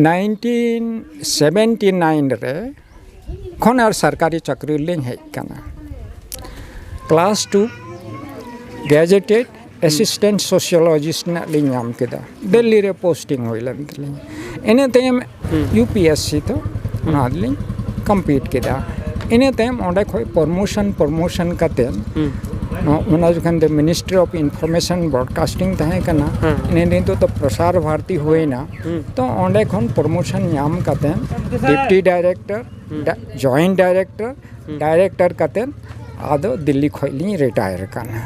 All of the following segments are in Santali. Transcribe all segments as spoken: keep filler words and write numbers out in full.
ᱱᱟᱭᱤᱱᱴᱤᱱ ᱥᱮᱵᱷᱮᱱᱴᱤ ᱱᱟᱭᱤᱱ ᱨᱮ ᱠᱷᱚᱱ ᱟᱨ ᱥᱚᱨᱠᱟᱨᱤ ᱪᱟᱹᱠᱨᱤ ᱨᱮᱞᱤᱧ ᱦᱮᱡ ᱠᱟᱱᱟ᱾ ᱠᱞᱟᱥ ᱴᱩ ᱜᱮᱡᱮᱴᱮᱰ ᱮᱥᱤᱥᱴᱮᱱᱴ ᱥᱳᱥᱤᱭᱳᱞᱚᱡᱤᱥᱴ ᱨᱮᱱᱟᱜ ᱞᱤᱧ ᱧᱟᱢ ᱠᱮᱫᱟ᱾ ᱫᱤᱞᱞᱤ ᱨᱮ ᱯᱳᱥᱴᱤᱝ ᱦᱩᱭ ᱞᱮᱱ ᱛᱟᱹᱞᱤᱧᱟ᱾ ᱤᱱᱟᱹ ᱛᱟᱭᱚᱢ ᱦᱩᱸ᱾ ᱤᱭᱩ ᱯᱤ ᱮᱥ ᱥᱤ ᱫᱚ ᱦᱩᱸ᱾ ᱚᱱᱟ ᱫᱚᱞᱤᱧ ᱠᱚᱢᱯᱤᱴ ᱠᱮᱫᱟ᱾ ᱤᱱᱟᱹ ᱛᱟᱭᱚᱢ ᱚᱸᱰᱮ ᱠᱷᱚᱱ ᱯᱨᱚᱢᱳᱥᱚᱱ ᱯᱨᱚᱢᱳᱥᱚᱱ ᱠᱟᱛᱮᱫ ᱦᱩᱸ᱾ ᱱᱚ-, ᱚᱱᱟ ᱡᱚᱠᱷᱚᱱ ᱫᱚ ᱢᱤᱱᱤᱥᱴᱨᱤ ᱚᱯᱷ ᱤᱱᱯᱷᱚᱨᱢᱮᱥᱚᱱ ᱵᱨᱚᱰᱠᱟᱥᱴᱤᱝ ᱛᱟᱦᱮᱸ ᱠᱟᱱᱟ᱾ ᱦᱮᱸ᱾ ᱤᱱᱟᱹ ᱫᱤᱱ ᱫᱚ ᱯᱨᱚᱥᱟᱨ ᱵᱷᱟᱨᱚᱛᱤ ᱦᱩᱭᱱᱟ᱾ ᱦᱩᱸ᱾ ᱛᱚ ᱚᱸᱰᱮ ᱠᱷᱚᱱ ᱯᱨᱚᱢᱳᱥᱚᱱ ᱧᱟᱢ ᱠᱟᱛᱮᱫ ᱰᱤᱯᱴᱤ ᱰᱟᱭᱨᱮᱠᱴᱚᱨ, ᱦᱩᱸ᱾ ᱰᱟ-, ᱡᱚᱭᱮᱱᱴ ᱰᱟᱭᱨᱮᱠᱴᱚᱨ, ᱦᱩᱸ᱾ ᱰᱟᱭᱨᱮᱠᱴᱚᱨ ᱠᱟᱛᱮᱫ ᱟᱫᱚ ᱫᱤᱞᱞᱤ ᱠᱷᱚᱱ ᱞᱤᱧ ᱨᱤᱴᱟᱭᱟᱨ ᱠᱟᱱᱟ᱾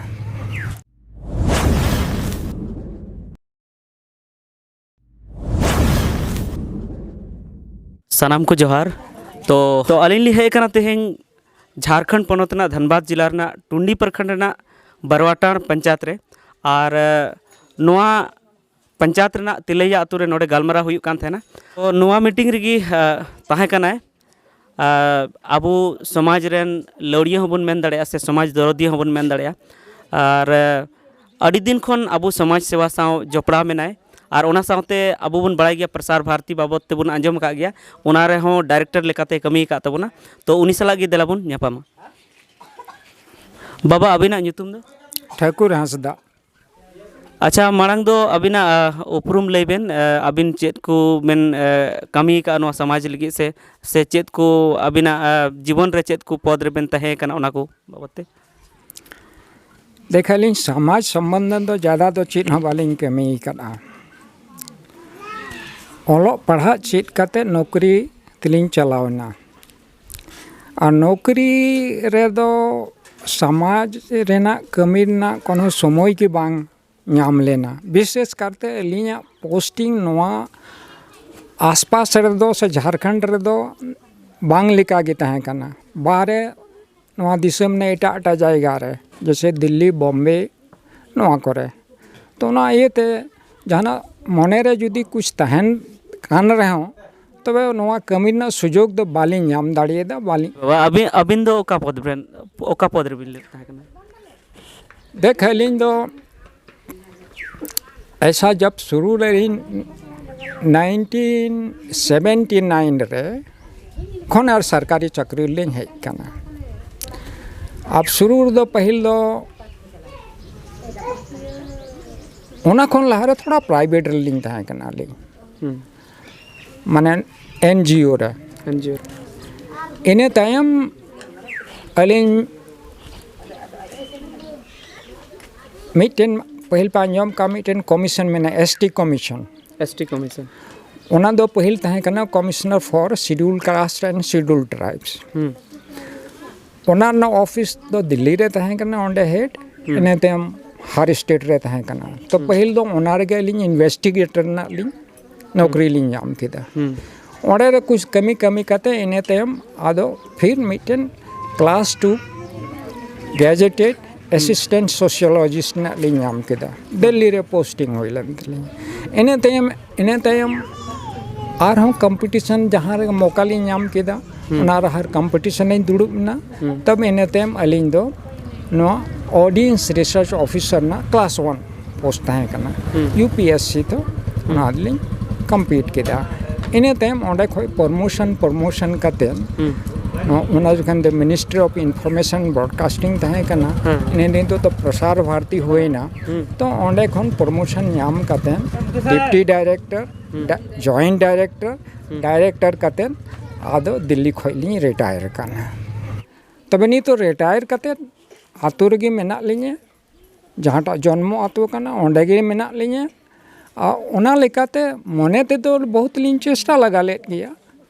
ᱥᱟᱱᱟᱢ ᱠᱚ ᱡᱚᱦᱟᱨ᱾ ᱛᱚ, ᱛᱚ ᱟᱹᱞᱤᱧ ᱞᱤᱧ ᱦᱮᱡ ᱟᱠᱟᱱᱟ ᱛᱮᱦᱮᱧ ᱡᱷᱟᱲᱠᱷᱚᱸᱰ ᱯᱚᱱᱚᱛ ᱨᱮᱱᱟᱜ ᱫᱷᱟᱱᱵᱟᱫᱽ ᱡᱮᱞᱟ ᱨᱮᱱᱟᱜ ᱴᱩᱱᱰᱤ ᱯᱨᱚᱠᱷᱚᱸᱰ ᱨᱮᱱᱟᱜ ᱵᱟᱨᱣᱟᱴᱟᱲ ᱯᱚᱧᱪᱟᱭᱮᱛ ᱨᱮ᱾ ᱟᱨ, ᱮ, ᱱᱚᱣᱟ ᱯᱚᱧᱪᱟᱭᱮᱛ ᱨᱮᱱᱟᱜ ᱛᱤᱞᱟᱹᱭᱟ ᱟᱛᱳ ᱨᱮ ᱱᱚᱰᱮ ᱜᱟᱞᱢᱟᱨᱟᱣ ᱦᱩᱭᱩᱜ ᱠᱟᱱ ᱛᱟᱦᱮᱱᱟ᱾ ᱛᱚ ᱱᱚᱣᱟ ᱢᱤᱴᱤᱝ ᱨᱮᱜᱮ, ᱮ, ᱛᱟᱦᱮᱸ ᱠᱟᱱᱟᱭ᱾ ᱟᱨ ᱟᱵᱚ ᱥᱚᱢᱟᱡᱽ ᱨᱮᱱ ᱞᱟᱹᱣᱲᱤᱭᱟᱹ ᱦᱚᱸᱵᱚᱱ ᱢᱮᱱ ᱫᱟᱲᱮᱭᱟᱜᱼᱟ ᱥᱮ ᱥᱚᱢᱟᱡᱽ ᱫᱚᱨᱚᱫᱤᱭᱟᱹ ᱦᱚᱸᱵᱚᱱ ᱢᱮᱱ ᱫᱟᱲᱮᱭᱟᱜᱼᱟ᱾ ᱟᱨ, ᱮ, ᱟᱹᱰᱤ ᱫᱤᱱ ᱠᱷᱚᱱ ᱟᱵᱚ ᱥᱚᱢᱟᱡᱽ ᱥᱮᱵᱟ ᱥᱟᱶ ᱡᱚᱯᱲᱟᱣ ᱢᱮᱱᱟᱭ᱾ ᱟᱨ ᱚᱱᱟ ᱥᱟᱶᱛᱮ ᱟᱵᱚ ᱵᱚᱱ ᱵᱟᱲᱟᱭ ᱜᱮᱭᱟ ᱯᱨᱚᱥᱟᱨ ᱵᱷᱟᱨᱚᱛᱤ ᱵᱟᱵᱚᱫ ᱛᱮᱵᱚᱱ ᱟᱸᱡᱚᱢ ᱟᱠᱟᱫ ᱜᱮᱭᱟ, ᱚᱱᱟ ᱨᱮᱦᱚᱸ ᱰᱟᱭᱨᱮᱠᱴᱚᱨ ᱞᱮᱠᱟᱛᱮ ᱠᱟᱹᱢᱤ ᱟᱠᱟᱫ ᱛᱟᱵᱚᱱᱟ᱾ ᱛᱚ ᱩᱱᱤ ᱥᱟᱞᱟᱜ ᱜᱮ ᱫᱮᱞᱟ ᱵᱚᱱ ᱧᱟᱯᱟᱢᱟ᱾ ᱵᱟᱵᱟ, ᱟᱹᱵᱤᱱᱟᱜ ᱧᱩᱛᱩᱢ ᱫᱚ? ᱴᱷᱟᱹᱠᱩᱨ ᱦᱟᱸᱥᱫᱟ᱾ ᱟᱪᱪᱷᱟ, ᱢᱟᱲᱟᱝ ᱫᱚ ᱟᱹᱵᱤᱱᱟᱜ, ᱟ, ᱩᱯᱨᱩᱢ ᱞᱟᱹᱭ ᱵᱮᱱ, ᱟ, ᱟᱹᱵᱤᱱ ᱪᱮᱫ ᱠᱚ ᱵᱮᱱ, ᱟ, ᱠᱟᱹᱢᱤ ᱟᱠᱟᱫᱼᱟ ᱱᱚᱣᱟ ᱥᱚᱢᱟᱡᱽ ᱞᱟᱹᱜᱤᱫ ᱥᱮ, ᱥᱮ ᱪᱮᱫ ᱠᱚ ᱟᱹᱵᱤᱱᱟᱜ, ᱟ, ᱡᱤᱵᱚᱱ ᱨᱮ ᱪᱮᱫ ᱠᱚ ᱯᱚᱫᱽ ᱨᱮᱵᱮᱱ ᱛᱟᱦᱮᱸ ᱠᱟᱱᱟ ᱚᱱᱟ ᱠᱚ ᱵᱟᱵᱚᱫ ᱛᱮ? ᱫᱮᱠᱷ, ᱟᱹᱞᱤᱧ ᱥᱚᱢᱟᱡᱽ ᱥᱚᱢᱵᱚᱱᱫᱷᱮ ᱫᱚ ᱡᱟᱫᱟ ᱫᱚ ᱪᱮᱫ ᱦᱚᱸ ᱵᱟᱹᱞᱤᱧ ᱠᱟᱹᱢᱤ ᱟᱠᱟᱫᱼᱟ᱾ ᱚᱞᱚᱜ ᱯᱟᱲᱦᱟᱜ ᱪᱮᱫ ᱠᱟᱛᱮ ᱱᱚᱠᱨᱤ ᱛᱮᱞᱤᱧ ᱪᱟᱞᱟᱣ ᱮᱱᱟ᱾ ᱟᱨ ᱱᱚᱠᱨᱤ ᱨᱮᱫᱚ ᱥᱚᱢᱟᱡᱽ ᱨᱮᱱᱟᱜ ᱠᱟᱹᱢᱤ ᱨᱮᱱᱟᱜ ᱠᱳᱱᱳ ᱥᱚᱢᱚᱭ ᱜᱮ ᱵᱟᱝ ᱧᱟᱢ ᱞᱮᱱᱟ᱾ ᱵᱤᱥᱮᱥ ᱠᱟᱨᱛᱮ ᱟᱹᱞᱤᱧᱟᱜ ᱯᱳᱥᱴᱤᱝ ᱱᱚᱣᱟ ᱟᱥᱯᱟᱥ ᱨᱮᱫᱚ ᱥᱮ ᱡᱷᱟᱲᱠᱷᱚᱸᱰ ᱨᱮᱫᱚ ᱵᱟᱝ ᱞᱮᱠᱟ ᱜᱮ ᱛᱟᱦᱮᱸ ᱠᱟᱱᱟ᱾ ᱵᱟᱦᱨᱮ ᱱᱚᱣᱟ ᱫᱤᱥᱚᱢ ᱨᱮᱱᱟᱜ ᱮᱴᱟᱜ ᱮᱴᱟᱜ ᱡᱟᱭᱜᱟ ᱨᱮ, ᱡᱮᱭᱥᱮ ᱫᱤᱞᱞᱤ, ᱵᱳᱢᱵᱮ, ᱱᱚᱣᱟ ᱠᱚᱨᱮ᱾ ᱛᱚ ᱚᱱᱟ ᱤᱭᱟᱹᱛᱮ ᱡᱟᱦᱟᱱᱟᱜ ᱢᱚᱱᱮᱨᱮ ᱡᱩᱫᱤ ᱠᱩᱪ ᱛᱟᱦᱮᱱ ᱠᱟᱱ ᱨᱮᱦᱚᱸ, ᱛᱚᱵᱮ ᱱᱚᱣᱟ ᱠᱟᱹᱢᱤ ᱨᱮᱱᱟᱜ ᱥᱩᱡᱳᱜᱽ ᱫᱚ ᱵᱟᱹᱞᱤᱧ ᱧᱟᱢ ᱫᱟᱲᱮᱭᱟᱫᱟ, ᱵᱟᱹᱞᱤᱧ᱾ ᱵᱟᱵᱟ, ᱟᱹᱵᱤᱱ, ᱟᱹᱵᱤᱱ ᱫᱚ ᱚᱠᱟ ᱯᱚᱫᱽ ᱨᱮᱱ, ᱚᱠᱟ ᱯᱚᱫᱽ ᱨᱮᱵᱤᱱ ᱛᱟᱦᱮᱸ ᱠᱟᱱᱟ? ᱫᱮᱠᱷ, ᱟᱹᱞᱤᱧ ᱫᱚ ᱮᱭᱥᱟ ᱡᱟᱵ ᱥᱩᱨᱩ ᱨᱮᱞᱤᱧ ᱱᱟᱭᱤᱱᱴᱤᱱ ᱥᱮᱵᱷᱮᱱᱴᱤ ᱱᱟᱭᱤᱱ ᱨᱮ ᱠᱷᱚᱱ ᱟᱨ ᱥᱚᱨᱠᱟᱨᱤ ᱪᱟᱹᱠᱨᱤ ᱨᱮᱞᱤᱧ ᱦᱮᱡ ᱟᱠᱟᱱᱟ᱾ ᱟᱨ ᱥᱩᱨᱩ ᱨᱮᱫᱚ ᱯᱟᱹᱦᱤᱞ ᱫᱚ ᱚᱱᱟ ᱠᱷᱚᱱ ᱞᱟᱦᱟᱨᱮ ᱛᱷᱚᱲᱟ ᱯᱨᱟᱭᱵᱷᱮᱴ ᱨᱮᱞᱤᱧ ᱛᱟᱦᱮᱸ ᱠᱟᱱᱟ ᱟᱹᱞᱤᱧ, ᱦᱩᱸ᱾ ᱢᱟᱱᱮ ᱮᱱ ᱡᱤ ᱳ ᱨᱮ᱾ ᱮᱱ ᱡᱤ ᱳ᱾ ᱤᱱᱟᱹ ᱛᱟᱭᱚᱢ ᱟᱹᱞᱤᱧ ᱢᱤᱫᱴᱮᱱ, ᱯᱟᱹᱦᱤᱞ ᱯᱮ ᱟᱸᱡᱚᱢ ᱠᱟᱜ, ᱢᱤᱫᱴᱮᱱ ᱠᱚᱢᱤᱥᱚᱱ ᱢᱮᱱᱟᱜᱼᱟ, S T commission. S T commission. ᱚᱱᱟ ᱫᱚ ᱯᱟᱹᱦᱤᱞ ᱛᱟᱦᱮᱸ ᱠᱟᱱᱟ Commissioner for Scheduled Caste and Scheduled Tribes᱾ ᱦᱩᱸ᱾ ᱚᱱᱟ ᱨᱮᱱᱟᱜ ᱚᱯᱷᱤᱥ ᱫᱚ ᱫᱤᱞᱞᱤ ᱨᱮ ᱛᱟᱦᱮᱸ ᱠᱟᱱᱟ, ᱚᱸᱰᱮ ᱦᱮᱰ᱾ ᱦᱩᱸ᱾ ᱤᱱᱟᱹ ᱛᱟᱭᱚᱢ ᱦᱟᱨ ᱥᱴᱮᱴ ᱨᱮ ᱛᱟᱦᱮᱸ ᱠᱟᱱᱟ᱾ ᱛᱚ, ᱦᱩᱸ᱾ ᱯᱟᱹᱦᱤᱞ ᱫᱚ ᱚᱱᱟ ᱨᱮᱜᱮ ᱟᱹᱞᱤᱧ ᱤᱱᱵᱷᱮᱥᱴᱤᱜᱮᱴᱚᱨ ᱨᱮᱱᱟᱜ ᱞᱤᱧ ᱱᱚᱠᱨᱤ ᱞᱤᱧ ᱧᱟᱢ ᱠᱮᱫᱟ᱾ ᱦᱩᱸ᱾ ᱚᱸᱰᱮ ᱨᱮ ᱠᱩᱪ ᱠᱟᱹᱢᱤ ᱠᱟᱹᱢᱤ ᱠᱟᱛᱮ ᱤᱱᱟᱹ ᱛᱟᱭᱚᱢ ᱟᱫᱚ ᱯᱷᱤᱨ ᱢᱤᱫᱴᱮᱱ ᱠᱞᱟᱥ ᱴᱩ ᱜᱮᱡᱮᱴᱮᱰ ᱮᱥᱤᱥᱴᱮᱱᱴ ᱥᱳᱥᱤᱭᱳᱞᱚᱡᱤᱥᱴ ᱨᱮᱱᱟᱜ ᱞᱤᱧ ᱧᱟᱢ ᱠᱮᱫᱟ᱾ ᱫᱤᱞᱞᱤ ᱨᱮ ᱯᱳᱥᱴᱤᱝ ᱦᱩᱭ ᱞᱮᱱ ᱛᱟᱹᱞᱤᱧᱟ᱾ ᱤᱱᱟᱹ ᱛᱟᱭᱚᱢ, ᱤᱱᱟᱹ ᱛᱟᱭᱚᱢ ᱟᱨᱦᱚᱸ ᱠᱚᱢᱯᱤᱴᱤᱥᱚᱱ ᱡᱟᱦᱟᱸ ᱨᱮ ᱢᱚᱠᱟ ᱞᱤᱧ ᱧᱟᱢ ᱠᱮᱫᱟ, ᱦᱩᱸ᱾ ᱚᱱᱟ ᱨᱮ ᱟᱨ ᱠᱚᱢᱯᱤᱴᱤᱥᱚᱱ ᱨᱤᱧ ᱫᱩᱲᱩᱵ ᱮᱱᱟ᱾ ᱦᱩᱸ᱾ ᱛᱚᱵᱮ ᱤᱱᱟᱹ ᱛᱟᱭᱚᱢ ᱟᱹᱞᱤᱧ ᱫᱚ ᱱᱚᱣᱟ ᱚᱰᱤᱭᱮᱱᱥ ᱨᱤᱥᱟᱨᱪ ᱚᱯᱷᱤᱥᱟᱨ ᱨᱮᱱᱟᱜ ᱠᱞᱟᱥ ᱚᱣᱟᱱ ᱯᱳᱥᱴ ᱛᱟᱦᱮᱸ ᱠᱟᱱᱟ, ᱦᱩᱸ᱾ ᱤᱭᱩ ᱯᱤ ᱮᱥ ᱥᱤ ᱛᱚ᱾ ᱦᱩᱸ᱾ ᱚᱱᱟ ᱨᱮᱞᱤᱧ ᱠᱚᱢᱯᱤᱴ ᱠᱮᱫᱟ᱾ ᱤᱱᱟᱹ ᱛᱟᱭᱚᱢ ᱚᱸᱰᱮ ᱠᱷᱚᱡ ᱯᱨᱚᱢᱳᱥᱚᱱ, ᱯᱨᱚᱢᱳᱥᱚᱱ ᱠᱟᱛᱮᱫ ᱦᱩᱸ᱾ ᱱᱚ-, ᱚᱱᱟ ᱡᱚᱠᱷᱚᱱ ᱫᱚ ᱢᱤᱱᱤᱥᱴᱨᱤ ᱚᱯᱷ ᱤᱱᱯᱷᱚᱨᱢᱮᱥᱚᱱ ᱵᱨᱚᱰᱠᱟᱥᱴᱤᱝ ᱛᱟᱦᱮᱸ ᱠᱟᱱᱟ, ᱦᱮᱸ᱾ ᱤᱱᱟᱹ ᱫᱤᱱ ᱫᱚ, ᱫᱚ ᱯᱨᱚᱥᱟᱨ ᱵᱷᱟᱨᱛᱤ ᱦᱩᱭᱱᱟ᱾ ᱦᱩᱸ᱾ ᱛᱚ ᱚᱸᱰᱮ ᱠᱷᱚᱱ ᱯᱨᱚᱢᱳᱥᱚᱱ ᱧᱟᱢ ᱠᱟᱛᱮᱫ ᱰᱤᱯᱴᱤ ᱰᱟᱭᱨᱮᱠᱴᱚᱨ, ᱦᱩᱸ᱾ ᱰᱟ-, ᱡᱚᱭᱮᱱᱴ ᱰᱟᱭᱨᱮᱠᱴᱚᱨ, ᱦᱩᱸ᱾ ᱰᱟᱭᱨᱮᱠᱴᱚᱨ ᱠᱟᱛᱮᱫ ᱟᱫᱚ ᱫᱤᱞᱞᱤ ᱠᱷᱚᱡ ᱞᱤᱧ ᱨᱤᱴᱟᱭᱟᱨ ᱠᱟᱱᱟ᱾ ᱛᱚᱵᱮ ᱱᱤᱛᱚᱜ ᱨᱤᱴᱟᱭᱟᱨ ᱠᱟᱛᱮᱫ ᱟᱛᱳ ᱨᱮᱜᱮ ᱢᱮᱱᱟᱜ ᱞᱤᱧᱟᱹ᱾ ᱡᱟᱦᱟᱸᱴᱟᱜ ᱡᱚᱱᱢᱚ ᱟᱛᱳ ᱠᱟᱱᱟ, ᱚᱸᱰᱮ ᱜᱮ ᱢᱮᱱᱟᱜ ᱞᱤᱧᱟᱹ᱾ ᱟᱨ ᱚᱱᱟ ᱞᱮᱠᱟᱛᱮ ᱢᱚᱱᱮ ᱛᱮᱫᱚ ᱵᱚᱦᱩᱛ ᱞᱤᱧ ᱪᱮᱥᱴᱟ ᱞᱟᱜᱟ ᱞᱮᱫ ᱜᱮᱭᱟ,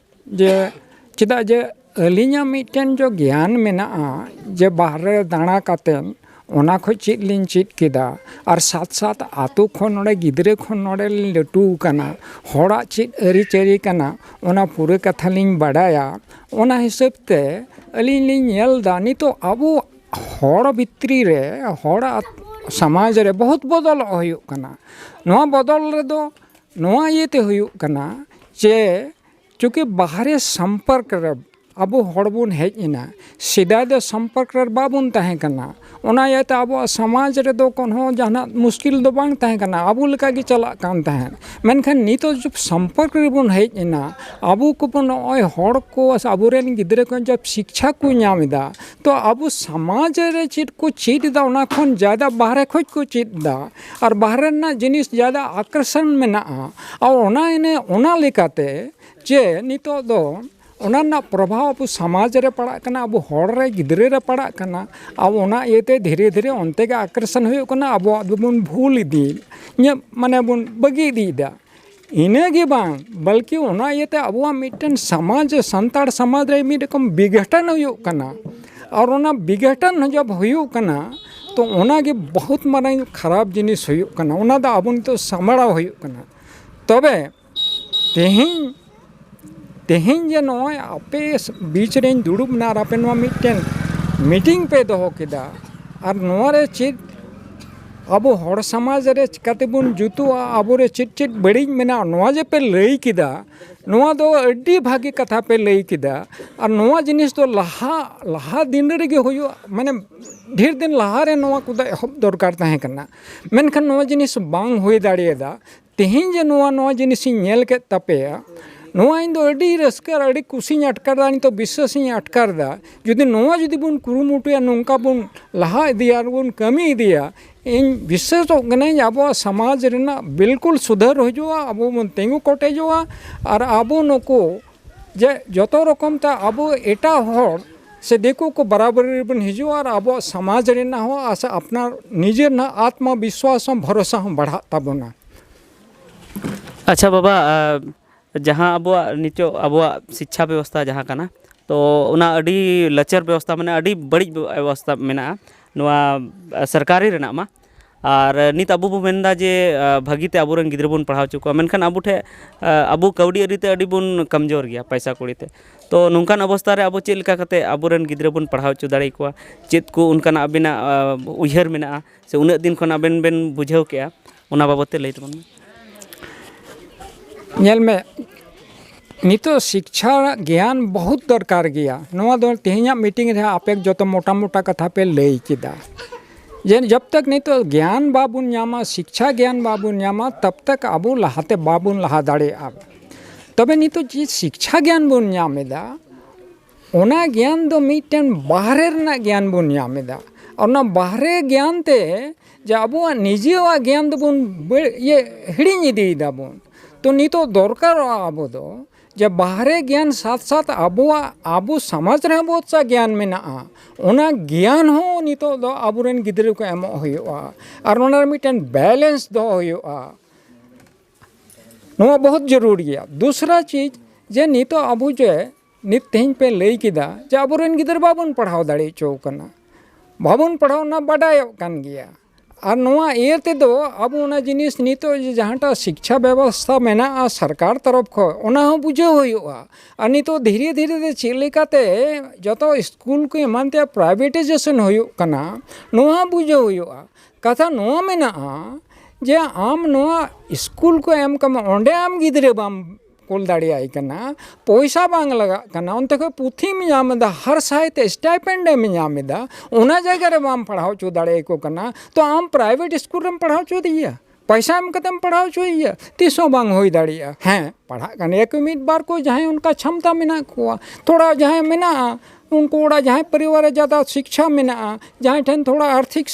ᱡᱮ ᱪᱮᱫᱟᱜ ᱡᱮ ᱟᱹᱞᱤᱧᱟᱜ ᱢᱤᱫᱴᱮᱱ ᱡᱚ ᱜᱮᱭᱟᱱ ᱢᱮᱱᱟᱜᱼᱟ, ᱡᱮ ᱵᱟᱦᱨᱮ ᱫᱟᱬᱟ ᱠᱟᱛᱮᱫ ᱚᱱᱟ ᱠᱷᱚᱡ ᱪᱮᱫ ᱞᱤᱧ ᱪᱮᱫ ᱠᱮᱫᱟ, ᱟᱨ ᱥᱟᱛ ᱥᱟᱛ ᱟᱛᱳ ᱠᱷᱚᱱ, ᱱᱚᱰᱮ ᱜᱤᱫᱽᱨᱟᱹ ᱠᱷᱚᱱ ᱱᱚᱰᱮ ᱞᱤᱧ ᱞᱟᱹᱴᱩ ᱟᱠᱟᱱᱟ, ᱦᱚᱲᱟᱜ ᱪᱮᱫ ᱟᱹᱨᱤᱪᱟᱹᱞᱤ ᱠᱟᱱᱟ, ᱚᱱᱟ ᱯᱩᱨᱟᱹ ᱠᱟᱛᱷᱟ ᱞᱤᱧ ᱵᱟᱰᱟᱭᱟ᱾ ᱚᱱᱟ ᱦᱤᱥᱟᱹᱵ ᱛᱮ ᱟᱹᱞᱤᱧ ᱞᱤᱧ ᱧᱮᱞ ᱮᱫᱟ, ᱱᱤᱛᱚᱜ ᱟᱵᱚ ᱦᱚᱲ ᱵᱷᱤᱛᱨᱤ ᱨᱮ, ᱦᱚᱲ ᱟᱛ-, ᱥᱚᱢᱟᱡᱽ ᱨᱮ ᱵᱚᱦᱩᱛ ᱵᱚᱫᱚᱞᱚᱜ ᱦᱩᱭᱩᱜ ᱠᱟᱱᱟ᱾ ᱱᱚᱣᱟ ᱵᱚᱫᱚᱞ ᱨᱮᱫᱚ ᱱᱚᱣᱟ ᱤᱭᱟᱹᱛᱮ ᱦᱩᱭᱩᱜ ᱠᱟᱱᱟ ᱡᱮ ᱪᱩᱸᱠᱤ ᱵᱟᱦᱨᱮ ᱥᱚᱢᱯᱚᱨᱠ ᱨᱮ ᱟᱵᱚ ᱦᱚᱲ ᱵᱚᱱ ᱦᱮᱡ ᱮᱱᱟ, ᱥᱮᱫᱟᱭ ᱫᱚ ᱥᱚᱢᱯᱚᱨᱠ ᱨᱮ ᱵᱟᱵᱚᱱ ᱛᱟᱦᱮᱸ ᱠᱟᱱᱟ᱾ ᱚᱱᱟ ᱤᱭᱟᱹᱛᱮ ᱟᱵᱚᱣᱟᱜ ᱥᱚᱢᱟᱡᱽ ᱨᱮᱫᱚ ᱠᱳᱱᱳ ᱡᱟᱦᱟᱱᱟᱜ ᱢᱩᱥᱠᱤᱞ ᱫᱚ ᱵᱟᱝ ᱛᱟᱦᱮᱸ ᱠᱟᱱᱟ, ᱟᱵᱚ ᱞᱮᱠᱟ ᱜᱮ ᱪᱟᱞᱟᱜ ᱠᱟᱱ ᱛᱟᱦᱮᱸᱫ᱾ ᱢᱮᱱᱠᱷᱟᱱ ᱱᱤᱛᱚᱜ ᱡᱚᱵ ᱥᱚᱢᱯᱚᱨᱠ ᱨᱮᱵᱚᱱ ᱦᱮᱡ ᱮᱱᱟ, ᱟᱵᱚ ᱠᱚᱵᱚᱱ ᱱᱚᱜᱼᱚᱭ ᱦᱚᱲ ᱠᱚ ᱥᱮ ᱟᱵᱚᱨᱮᱱ ᱜᱤᱫᱽᱨᱟᱹ ᱠᱚ ᱡᱚᱵ ᱥᱤᱠᱪᱷᱟ ᱠᱚ ᱧᱟᱢ ᱮᱫᱟ, ᱛᱚ ᱟᱵᱚ ᱥᱚᱢᱟᱡᱽ ᱨᱮ ᱪᱮᱫ ᱠᱚ ᱪᱮᱫ ᱮᱫᱟ, ᱚᱱᱟ ᱠᱷᱚᱱ ᱡᱟᱫᱟ ᱵᱟᱦᱨᱮ ᱠᱷᱚᱡ ᱠᱚ ᱪᱮᱫ ᱮᱫᱟ᱾ ᱟᱨ ᱵᱟᱦᱨᱮ ᱨᱮᱱᱟᱜ ᱡᱤᱱᱤᱥ ᱡᱟᱫᱟ ᱟᱠᱚᱨᱥᱚᱱ ᱢᱮᱱᱟᱜᱼᱟ᱾ ᱟᱨ ᱚᱱᱟ ᱮᱱᱮ-, ᱚᱱᱟ ᱞᱮᱠᱟᱛᱮ ᱡᱮ ᱱᱤᱛᱚᱜ ᱫᱚ ᱚᱱᱟ ᱨᱮᱱᱟᱜ ᱯᱨᱚᱵᱷᱟᱵᱽ ᱟᱵᱚ ᱥᱚᱢᱟᱡᱽ ᱨᱮ ᱯᱟᱲᱟᱜ ᱠᱟᱱᱟ, ᱟᱵᱚ ᱦᱚᱲ ᱨᱮ, ᱜᱤᱫᱽᱨᱟᱹ ᱨᱮ ᱯᱟᱲᱟᱜ ᱠᱟᱱᱟ᱾ ᱟᱵᱚ ᱚᱱᱟ ᱤᱭᱟᱹᱛᱮ ᱫᱷᱤᱨᱮ ᱫᱷᱤᱨᱮ ᱚᱱᱛᱮ ᱜᱮ ᱟᱠᱨᱥᱚᱱ ᱦᱩᱭᱩᱜ ᱠᱟᱱᱟ, ᱟᱵᱚᱣᱟᱜ ᱫᱚᱵᱚᱱ ᱵᱷᱩᱞ ᱤᱫᱤᱭᱮᱫ, ᱤᱧᱟᱹᱜ ᱢᱟᱱᱮ ᱵᱚᱱ ᱵᱟᱹᱜᱤ ᱤᱫᱤᱭᱮᱫᱟ᱾ ᱤᱱᱟᱹ ᱜᱮ ᱵᱟᱝ, ᱵᱚᱞᱠᱤ ᱚᱱᱟ ᱤᱭᱟᱹᱛᱮ ᱟᱵᱚᱣᱟᱜ ᱢᱤᱫᱴᱮᱱ ᱥᱚᱢᱟᱡᱽ, ᱥᱟᱱᱛᱟᱲ ᱥᱚᱢᱟᱡᱽ ᱨᱮ ᱢᱤᱫ ᱨᱚᱠᱚᱢ ᱵᱤᱜᱷᱴᱚᱱ ᱦᱩᱭᱩᱜ ᱠᱟᱱᱟ᱾ ᱟᱨ ᱚᱱᱟ ᱵᱤᱜᱷᱴᱚᱱ ᱡᱚᱵ ᱦᱩᱭᱩᱜ ᱠᱟᱱᱟ, ᱛᱚ ᱚᱱᱟ ᱜᱮ ᱵᱚᱦᱩᱛ ᱢᱟᱨᱟᱝ ᱠᱷᱟᱨᱟᱯ ᱡᱤᱱᱤᱥ ᱦᱩᱭᱩᱜ ᱠᱟᱱᱟ᱾ ᱚᱱᱟ ᱫᱚ ᱟᱵᱚ ᱱᱤᱛᱚᱜ ᱥᱟᱢᱵᱲᱟᱣ ᱦᱩᱭᱩᱜ ᱠᱟᱱᱟ᱾ ᱛᱚᱵᱮ ᱛᱮᱦᱮᱧ, ᱛᱮᱦᱮᱧ ᱡᱮ ᱱᱚᱜᱼᱚᱭ ᱟᱯᱮ ᱵᱤᱪ ᱨᱮᱧ ᱫᱩᱲᱩᱵ ᱮᱱᱟ ᱟᱨ ᱟᱯᱮ ᱱᱚᱣᱟ ᱢᱤᱫᱴᱮᱱ ᱢᱤᱴᱤᱝ ᱯᱮ ᱫᱚᱦᱚ ᱠᱮᱫᱟ, ᱟᱨ ᱱᱚᱣᱟ ᱨᱮ ᱪᱮᱫ ᱟᱵᱚ ᱦᱚᱲ ᱥᱚᱢᱟᱡᱽ ᱨᱮ ᱪᱤᱠᱟᱹ ᱛᱮᱵᱚᱱ ᱡᱩᱛᱩᱜᱼᱟ, ᱟᱵᱚ ᱨᱮ ᱪᱮᱫ ᱪᱮᱫ ᱵᱟᱹᱲᱤᱡ ᱢᱮᱱᱟᱜᱼᱟ, ᱱᱚᱣᱟ ᱡᱮ ᱯᱮ ᱞᱟᱹᱭ ᱠᱮᱫᱟ, ᱱᱚᱣᱟ ᱫᱚ ᱟᱹᱰᱤ ᱵᱷᱟᱹᱜᱤ ᱠᱟᱛᱷᱟ ᱯᱮ ᱞᱟᱹᱭ ᱠᱮᱫᱟ᱾ ᱟᱨ ᱱᱚᱣᱟ ᱡᱤᱱᱤᱥ ᱫᱚ ᱞᱟᱦᱟ, ᱞᱟᱦᱟ ᱫᱤᱱ ᱨᱮᱜᱮ ᱦᱩᱭᱩᱜᱼᱟ, ᱢᱟᱱᱮ ᱰᱷᱮᱨ ᱫᱤᱱ ᱞᱟᱦᱟ ᱨᱮ ᱱᱚᱣᱟ ᱠᱚᱫᱚ ᱮᱦᱚᱵ ᱫᱚᱨᱠᱟᱨ ᱛᱟᱦᱮᱸ ᱠᱟᱱᱟ, ᱢᱮᱱᱠᱷᱟᱱ ᱱᱚᱣᱟ ᱡᱤᱱᱤᱥ ᱵᱟᱝ ᱦᱩᱭ ᱫᱟᱲᱮᱭᱟᱫᱟ᱾ ᱛᱮᱦᱮᱧ ᱡᱮ ᱱᱚᱣᱟ, ᱱᱚᱣᱟ ᱡᱤᱱᱤᱥᱤᱧ ᱧᱮᱞ ᱠᱮᱫ ᱛᱟᱯᱮᱭᱟ, ᱱᱚᱣᱟ ᱤᱧ ᱫᱚ ᱟᱹᱰᱤ ᱨᱟᱹᱥᱠᱟᱹ ᱟᱨ ᱟᱹᱰᱤ ᱠᱩᱥᱤᱧ ᱟᱴᱠᱟᱨ ᱮᱫᱟ, ᱱᱤᱛᱚᱜ ᱵᱤᱥᱥᱟᱹᱥᱤᱧ ᱟᱴᱠᱟᱨ ᱮᱫᱟ᱾ ᱡᱩᱫᱤ ᱱᱚᱣᱟ ᱡᱩᱫᱤ ᱵᱚᱱ ᱠᱩᱨᱩᱢᱩᱴᱩᱭᱟ, ᱱᱚᱝᱠᱟ ᱵᱚᱱ ᱞᱟᱦᱟ ᱤᱫᱤᱭᱟ ᱟᱨ ᱵᱚᱱ ᱠᱟᱹᱢᱤ ᱤᱫᱤᱭᱟ, ᱤᱧ ᱵᱤᱥᱥᱟᱹᱥᱚᱜ ᱠᱟᱹᱱᱟᱹᱧ ᱟᱵᱚᱣᱟᱜ ᱥᱚᱢᱟᱡᱽ ᱨᱮᱱᱟᱜ ᱵᱤᱞᱠᱩᱞ ᱥᱩᱫᱷᱟᱹᱨ ᱦᱤᱡᱩᱜᱼᱟ, ᱟᱵᱚ ᱵᱚᱱ ᱛᱤᱸᱜᱩ ᱠᱚᱴᱮᱡᱚᱜᱼᱟ᱾ ᱟᱨ ᱟᱵᱚ ᱱᱩᱠᱩ ᱡᱮ ᱡᱚᱛᱚ ᱨᱚᱠᱚᱢ ᱛᱮ ᱟᱵᱚ ᱮᱴᱟᱜ ᱦᱚᱲ ᱥᱮ ᱫᱤᱠᱩ ᱠᱚ ᱵᱟᱨᱟᱵᱟᱨᱤ ᱨᱮᱵᱚᱱ ᱦᱤᱡᱩᱜᱼᱟ ᱟᱨ ᱟᱵᱚᱣᱟᱜ ᱥᱚᱢᱟᱡᱽ ᱨᱮᱱᱟᱜ ᱦᱚᱸ ᱟᱥᱟ, ᱟᱯᱱᱟᱨ ᱱᱤᱡᱮᱨ ᱨᱮᱱᱟᱜ ᱟᱛᱢᱟ ᱵᱤᱥᱣᱟᱥ ᱦᱚᱸ ᱵᱷᱚᱨᱚᱥᱟ ᱦᱚᱸ ᱵᱟᱲᱦᱟᱜ ᱛᱟᱵᱚᱱᱟ᱾ ᱟᱪᱪᱷᱟ ᱵᱟᱵᱟ, ᱟᱨ ᱡᱟᱦᱟᱸ ᱟᱵᱚᱣᱟᱜ ᱱᱤᱛᱚᱜ ᱟᱵᱚᱣᱟᱜ ᱥᱤᱪᱪᱷᱟ ᱵᱮᱵᱚᱥᱛᱷᱟ ᱡᱟᱦᱟᱸ ᱠᱟᱱᱟ, ᱛᱚ ᱚᱱᱟ ᱟᱹᱰᱤ ᱞᱟᱪᱟᱨ ᱵᱮᱵᱚᱥᱛᱷᱟ, ᱢᱟᱱᱮ ᱟᱹᱰᱤ ᱵᱟᱹᱲᱤᱡ ᱵᱮᱵᱚᱥᱛᱷᱟ ᱢᱮᱱᱟᱜᱼᱟ ᱱᱚᱣᱟ ᱥᱚᱨᱠᱟᱨᱤ ᱨᱮᱱᱟᱜ ᱢᱟ᱾ ᱟᱨ ᱱᱤᱛ ᱟᱵᱚ ᱵᱚ ᱢᱮᱱᱫᱟ ᱡᱮ, ᱟᱨ ᱵᱷᱟᱹᱜᱤ ᱛᱮ ᱟᱵᱚᱨᱮᱱ ᱜᱤᱫᱽᱨᱟᱹ ᱵᱚᱱ ᱯᱟᱲᱦᱟᱣ ᱦᱚᱪᱚ ᱠᱚᱣᱟ, ᱢᱮᱱᱠᱷᱟᱱ ᱟᱵᱚ ᱴᱷᱮᱱ, ᱟᱨ ᱟᱵᱚ ᱠᱟᱹᱣᱰᱤ ᱟᱹᱨᱤ ᱛᱮ ᱟᱹᱰᱤ ᱵᱚᱱ ᱠᱚᱢᱡᱳᱨ ᱜᱮᱭᱟ, ᱯᱚᱭᱥᱟ ᱠᱩᱲᱤ ᱛᱮ᱾ ᱛᱚ ᱱᱚᱝᱠᱟᱱ ᱚᱵᱚᱥᱛᱷᱟ ᱨᱮ ᱟᱵᱚ ᱪᱮᱫ ᱞᱮᱠᱟ ᱠᱟᱛᱮ ᱟᱵᱚᱨᱮᱱ ᱜᱤᱫᱽᱨᱟᱹ ᱵᱚᱱ ᱯᱟᱲᱦᱟᱣ ᱦᱚᱪᱚ ᱫᱟᱲᱮ ᱟᱠᱚᱣᱟ? ᱪᱮᱫ ᱠᱚ ᱚᱱᱠᱟᱱᱟᱜ ᱟᱵᱮᱱᱟᱜ, ᱟᱨ ᱩᱭᱦᱟᱹᱨ ᱢᱮᱱᱟᱜᱼᱟ ᱥᱮ ᱩᱱᱟᱹᱜ ᱫᱤᱱ ᱠᱷᱚᱱ ᱟᱵᱮᱱ ᱵᱮᱱ ᱵᱩᱡᱷᱟᱹᱣ ᱠᱮᱜᱼᱟ, ᱚᱱᱟ ᱵᱟᱵᱚᱫ ᱛᱮ ᱞᱟᱹᱭ ᱛᱟᱵᱚᱱ ᱢᱮ᱾ ᱧᱮᱞ ᱢᱮ, ᱱᱤᱛᱚᱜ ᱥᱤᱠᱪᱷᱟ ᱜᱮᱭᱟᱱ ᱵᱚᱦᱩᱛ ᱫᱚᱨᱠᱟᱨ ᱜᱮᱭᱟ᱾ ᱱᱚᱣᱟ ᱫᱚ ᱛᱮᱦᱮᱧᱟᱜ ᱢᱤᱴᱤᱝ ᱨᱮ ᱟᱯᱮ ᱡᱚᱛᱚ ᱢᱚᱴᱟ ᱢᱚᱴᱟ ᱠᱟᱛᱷᱟ ᱯᱮ ᱞᱟᱹᱭ ᱠᱮᱫᱟ, ᱡᱮ ᱡᱚᱵ ᱛᱟᱠ ᱱᱤᱛᱚᱜ ᱜᱮᱭᱟᱱ ᱵᱟᱵᱚᱱ ᱧᱟᱢᱟ, ᱥᱤᱠᱪᱷᱟ ᱜᱮᱭᱟᱱ ᱵᱟᱵᱚᱱ ᱧᱟᱢᱟ, ᱛᱟᱵ ᱛᱟᱠ ᱟᱵᱚ ᱞᱟᱦᱟᱛᱮ ᱵᱟᱵᱚᱱ ᱞᱟᱦᱟ ᱫᱟᱲᱮᱭᱟᱜᱼᱟ᱾ ᱛᱚᱵᱮ ᱱᱤᱛᱚᱜ ᱡᱮ ᱥᱤᱠᱪᱷᱟ ᱜᱮᱭᱟᱱ ᱵᱚᱱ ᱧᱟᱢ ᱮᱫᱟ, ᱚᱱᱟ ᱜᱮᱭᱟᱱ ᱫᱚ ᱢᱤᱫᱴᱮᱱ ᱵᱟᱦᱨᱮ ᱨᱮᱱᱟᱜ ᱜᱮᱭᱟᱱ ᱵᱚᱱ ᱧᱟᱢ ᱮᱫᱟ᱾ ᱚᱱᱟ ᱵᱟᱦᱨᱮ ᱜᱮᱭᱟᱱ ᱛᱮ ᱡᱮ ᱟᱵᱚᱣᱟᱜ ᱱᱤᱡᱮᱣᱟᱜ ᱜᱮᱭᱟᱱ ᱫᱚᱵᱚᱱ ᱵᱟᱹ- ᱤᱭᱟᱹ ᱦᱤᱲᱤᱧ ᱤᱫᱤᱭᱮᱫᱟ ᱵᱚᱱ᱾ ᱛᱚ ᱱᱤᱛᱚᱜ ᱫᱚᱨᱠᱟᱨᱚᱜᱼᱟ ᱟᱵᱚ ᱫᱚ ᱡᱮ ᱵᱟᱦᱨᱮ ᱜᱮᱭᱟᱱ ᱥᱟᱛ ᱥᱟᱛ ᱟᱵᱚᱣᱟᱜ, ᱟᱵᱚ ᱥᱚᱢᱟᱡᱽ ᱨᱮᱦᱚᱸ ᱵᱚᱦᱩᱛ ᱥᱟ ᱜᱮᱭᱟᱱ ᱢᱮᱱᱟᱜᱼᱟ, ᱚᱱᱟ ᱜᱮᱭᱟᱱ ᱦᱚᱸ ᱱᱤᱛᱚᱜ ᱫᱚ ᱟᱵᱚᱨᱮᱱ ᱜᱤᱫᱽᱨᱟᱹ ᱠᱚ ᱮᱢᱚᱜ ᱦᱩᱭᱩᱜᱼᱟ᱾ ᱟᱨ ᱚᱱᱟ ᱨᱮ ᱢᱤᱫᱴᱮᱱ ᱵᱮᱞᱮᱱᱥ ᱫᱚᱦᱚ ᱦᱩᱭᱩᱜᱼᱟ᱾ ᱱᱚᱣᱟ ᱵᱚᱦᱩᱛ ᱡᱟᱹᱨᱩᱲ ᱜᱮᱭᱟ᱾ ᱫᱩᱥᱨᱟ ᱪᱤᱡᱽ, ᱡᱮ ᱱᱤᱛᱚᱜ ᱟᱵᱚ ᱡᱮ ᱱᱤᱛ ᱛᱮᱦᱮᱧ ᱯᱮ ᱞᱟᱹᱭ ᱠᱮᱫᱟ ᱡᱮ ᱟᱵᱚᱨᱮᱱ ᱜᱤᱫᱽᱨᱟᱹ ᱵᱟᱵᱚᱱ ᱯᱟᱲᱦᱟᱣ ᱫᱟᱲᱮ ᱦᱚᱪᱚ ᱠᱟᱱᱟ, ᱵᱟᱵᱚᱱ ᱯᱟᱲᱦᱟᱣ, ᱚᱱᱟ ᱵᱟᱰᱟᱭᱚᱜ ᱠᱟᱱ ᱜᱮᱭᱟ᱾ ᱟᱨ ᱱᱚᱣᱟ ᱤᱭᱟᱹ ᱛᱮᱫᱚ ᱟᱵᱚ ᱚᱱᱟ ᱡᱤᱱᱤᱥ ᱱᱤᱛᱚᱜ ᱡᱮ ᱡᱟᱦᱟᱸᱴᱟᱜ ᱥᱤᱠᱪᱷᱟ ᱵᱮᱵᱚᱥᱛᱷᱟ ᱢᱮᱱᱟᱜᱼᱟ ᱥᱚᱨᱠᱟᱨ ᱛᱚᱨᱚᱯ ᱠᱷᱚᱱ, ᱚᱱᱟ ᱦᱚᱸ ᱵᱩᱡᱷᱟᱹᱣ ᱦᱩᱭᱩᱜᱼᱟ᱾ ᱟᱨ ᱱᱤᱛᱚᱜ ᱫᱷᱤᱨᱮ ᱫᱷᱤᱨᱮ ᱛᱮ ᱪᱮᱫ ᱞᱮᱠᱟᱛᱮ ᱡᱚᱛᱚ ᱥᱠᱩᱞ ᱠᱚ ᱮᱢᱟᱱ ᱛᱮᱭᱟᱜ ᱯᱨᱟᱭᱵᱷᱮᱴᱟᱭᱡᱮᱥᱚᱱ ᱦᱩᱭᱩᱜ ᱠᱟᱱᱟ, ᱱᱚᱣᱟ ᱦᱚᱸ ᱵᱩᱡᱷᱟᱹᱣ ᱦᱩᱭᱩᱜᱼᱟ᱾ ᱠᱟᱛᱷᱟ ᱱᱚᱣᱟ ᱢᱮᱱᱟᱜᱼᱟ ᱡᱮ ᱟᱢ ᱱᱚᱣᱟ ᱥᱠᱩᱞ ᱠᱚ ᱮᱢ ᱠᱟᱢᱟ, ᱚᱸᱰᱮ ᱟᱢ ᱜᱤᱫᱽᱨᱟᱹ ᱵᱟᱢ ᱠᱩᱞ ᱫᱟᱲᱮᱭᱟᱭ ᱠᱟᱱᱟ, ᱯᱚᱭᱥᱟ ᱵᱟᱝ ᱞᱟᱜᱟᱜ ᱠᱟᱱᱟ, ᱚᱱᱛᱮ ᱠᱷᱚᱱ ᱯᱩᱛᱷᱤᱢ ᱧᱟᱢ ᱮᱫᱟ, ᱦᱟᱨ ᱥᱟᱭᱛᱮ ᱥᱴᱟᱭᱯᱮᱱᱰ ᱮᱢ ᱧᱟᱢ ᱮᱫᱟ, ᱚᱱᱟ ᱡᱟᱭᱜᱟ ᱨᱮ ᱵᱟᱢ ᱯᱟᱲᱦᱟᱣ ᱦᱚᱪᱚ ᱫᱟᱲᱮᱭᱟᱠᱚ ᱠᱟᱱᱟ, ᱛᱚ ᱟᱢ ᱯᱨᱟᱭᱵᱷᱮᱴ ᱥᱠᱩᱞ ᱨᱮᱢ ᱯᱟᱲᱦᱟᱣ ᱦᱚᱪᱚᱭᱮᱭᱟ? ᱯᱚᱭᱥᱟ ᱮᱢ ᱠᱟᱛᱮᱢ ᱯᱟᱲᱦᱟᱣ ᱦᱚᱪᱚᱭᱮᱭᱟ? ᱛᱤᱥ ᱦᱚᱸ ᱵᱟᱝ ᱦᱩᱭ ᱫᱟᱲᱮᱭᱟᱜᱼᱟ᱾ ᱦᱮᱸ, ᱯᱟᱲᱦᱟᱜ ᱠᱟᱱ ᱜᱮᱭᱟ ᱠᱚ ᱢᱤᱫ ᱵᱟᱨ ᱠᱚ, ᱡᱟᱦᱟᱸᱭ ᱚᱱᱠᱟ ᱪᱷᱟᱢᱛᱟ ᱢᱮᱱᱟᱜ ᱠᱚᱣᱟ, ᱛᱷᱚᱲᱟ ᱡᱟᱦᱟᱸᱭ ᱢᱮᱱᱟᱜᱼᱟ, ᱩᱱᱠᱩ ᱚᱲᱟᱜ ᱡᱟᱦᱟᱸᱭ ᱯᱚᱨᱤᱵᱟᱨ ᱨᱮ ᱡᱟᱫᱟ ᱥᱤᱠᱪᱷᱟ ᱢᱮᱱᱟᱜᱼᱟ, ᱡᱟᱦᱟᱸᱭ ᱴᱷᱮᱱ ᱛᱷᱚᱲᱟ ᱟᱨᱛᱷᱤᱠ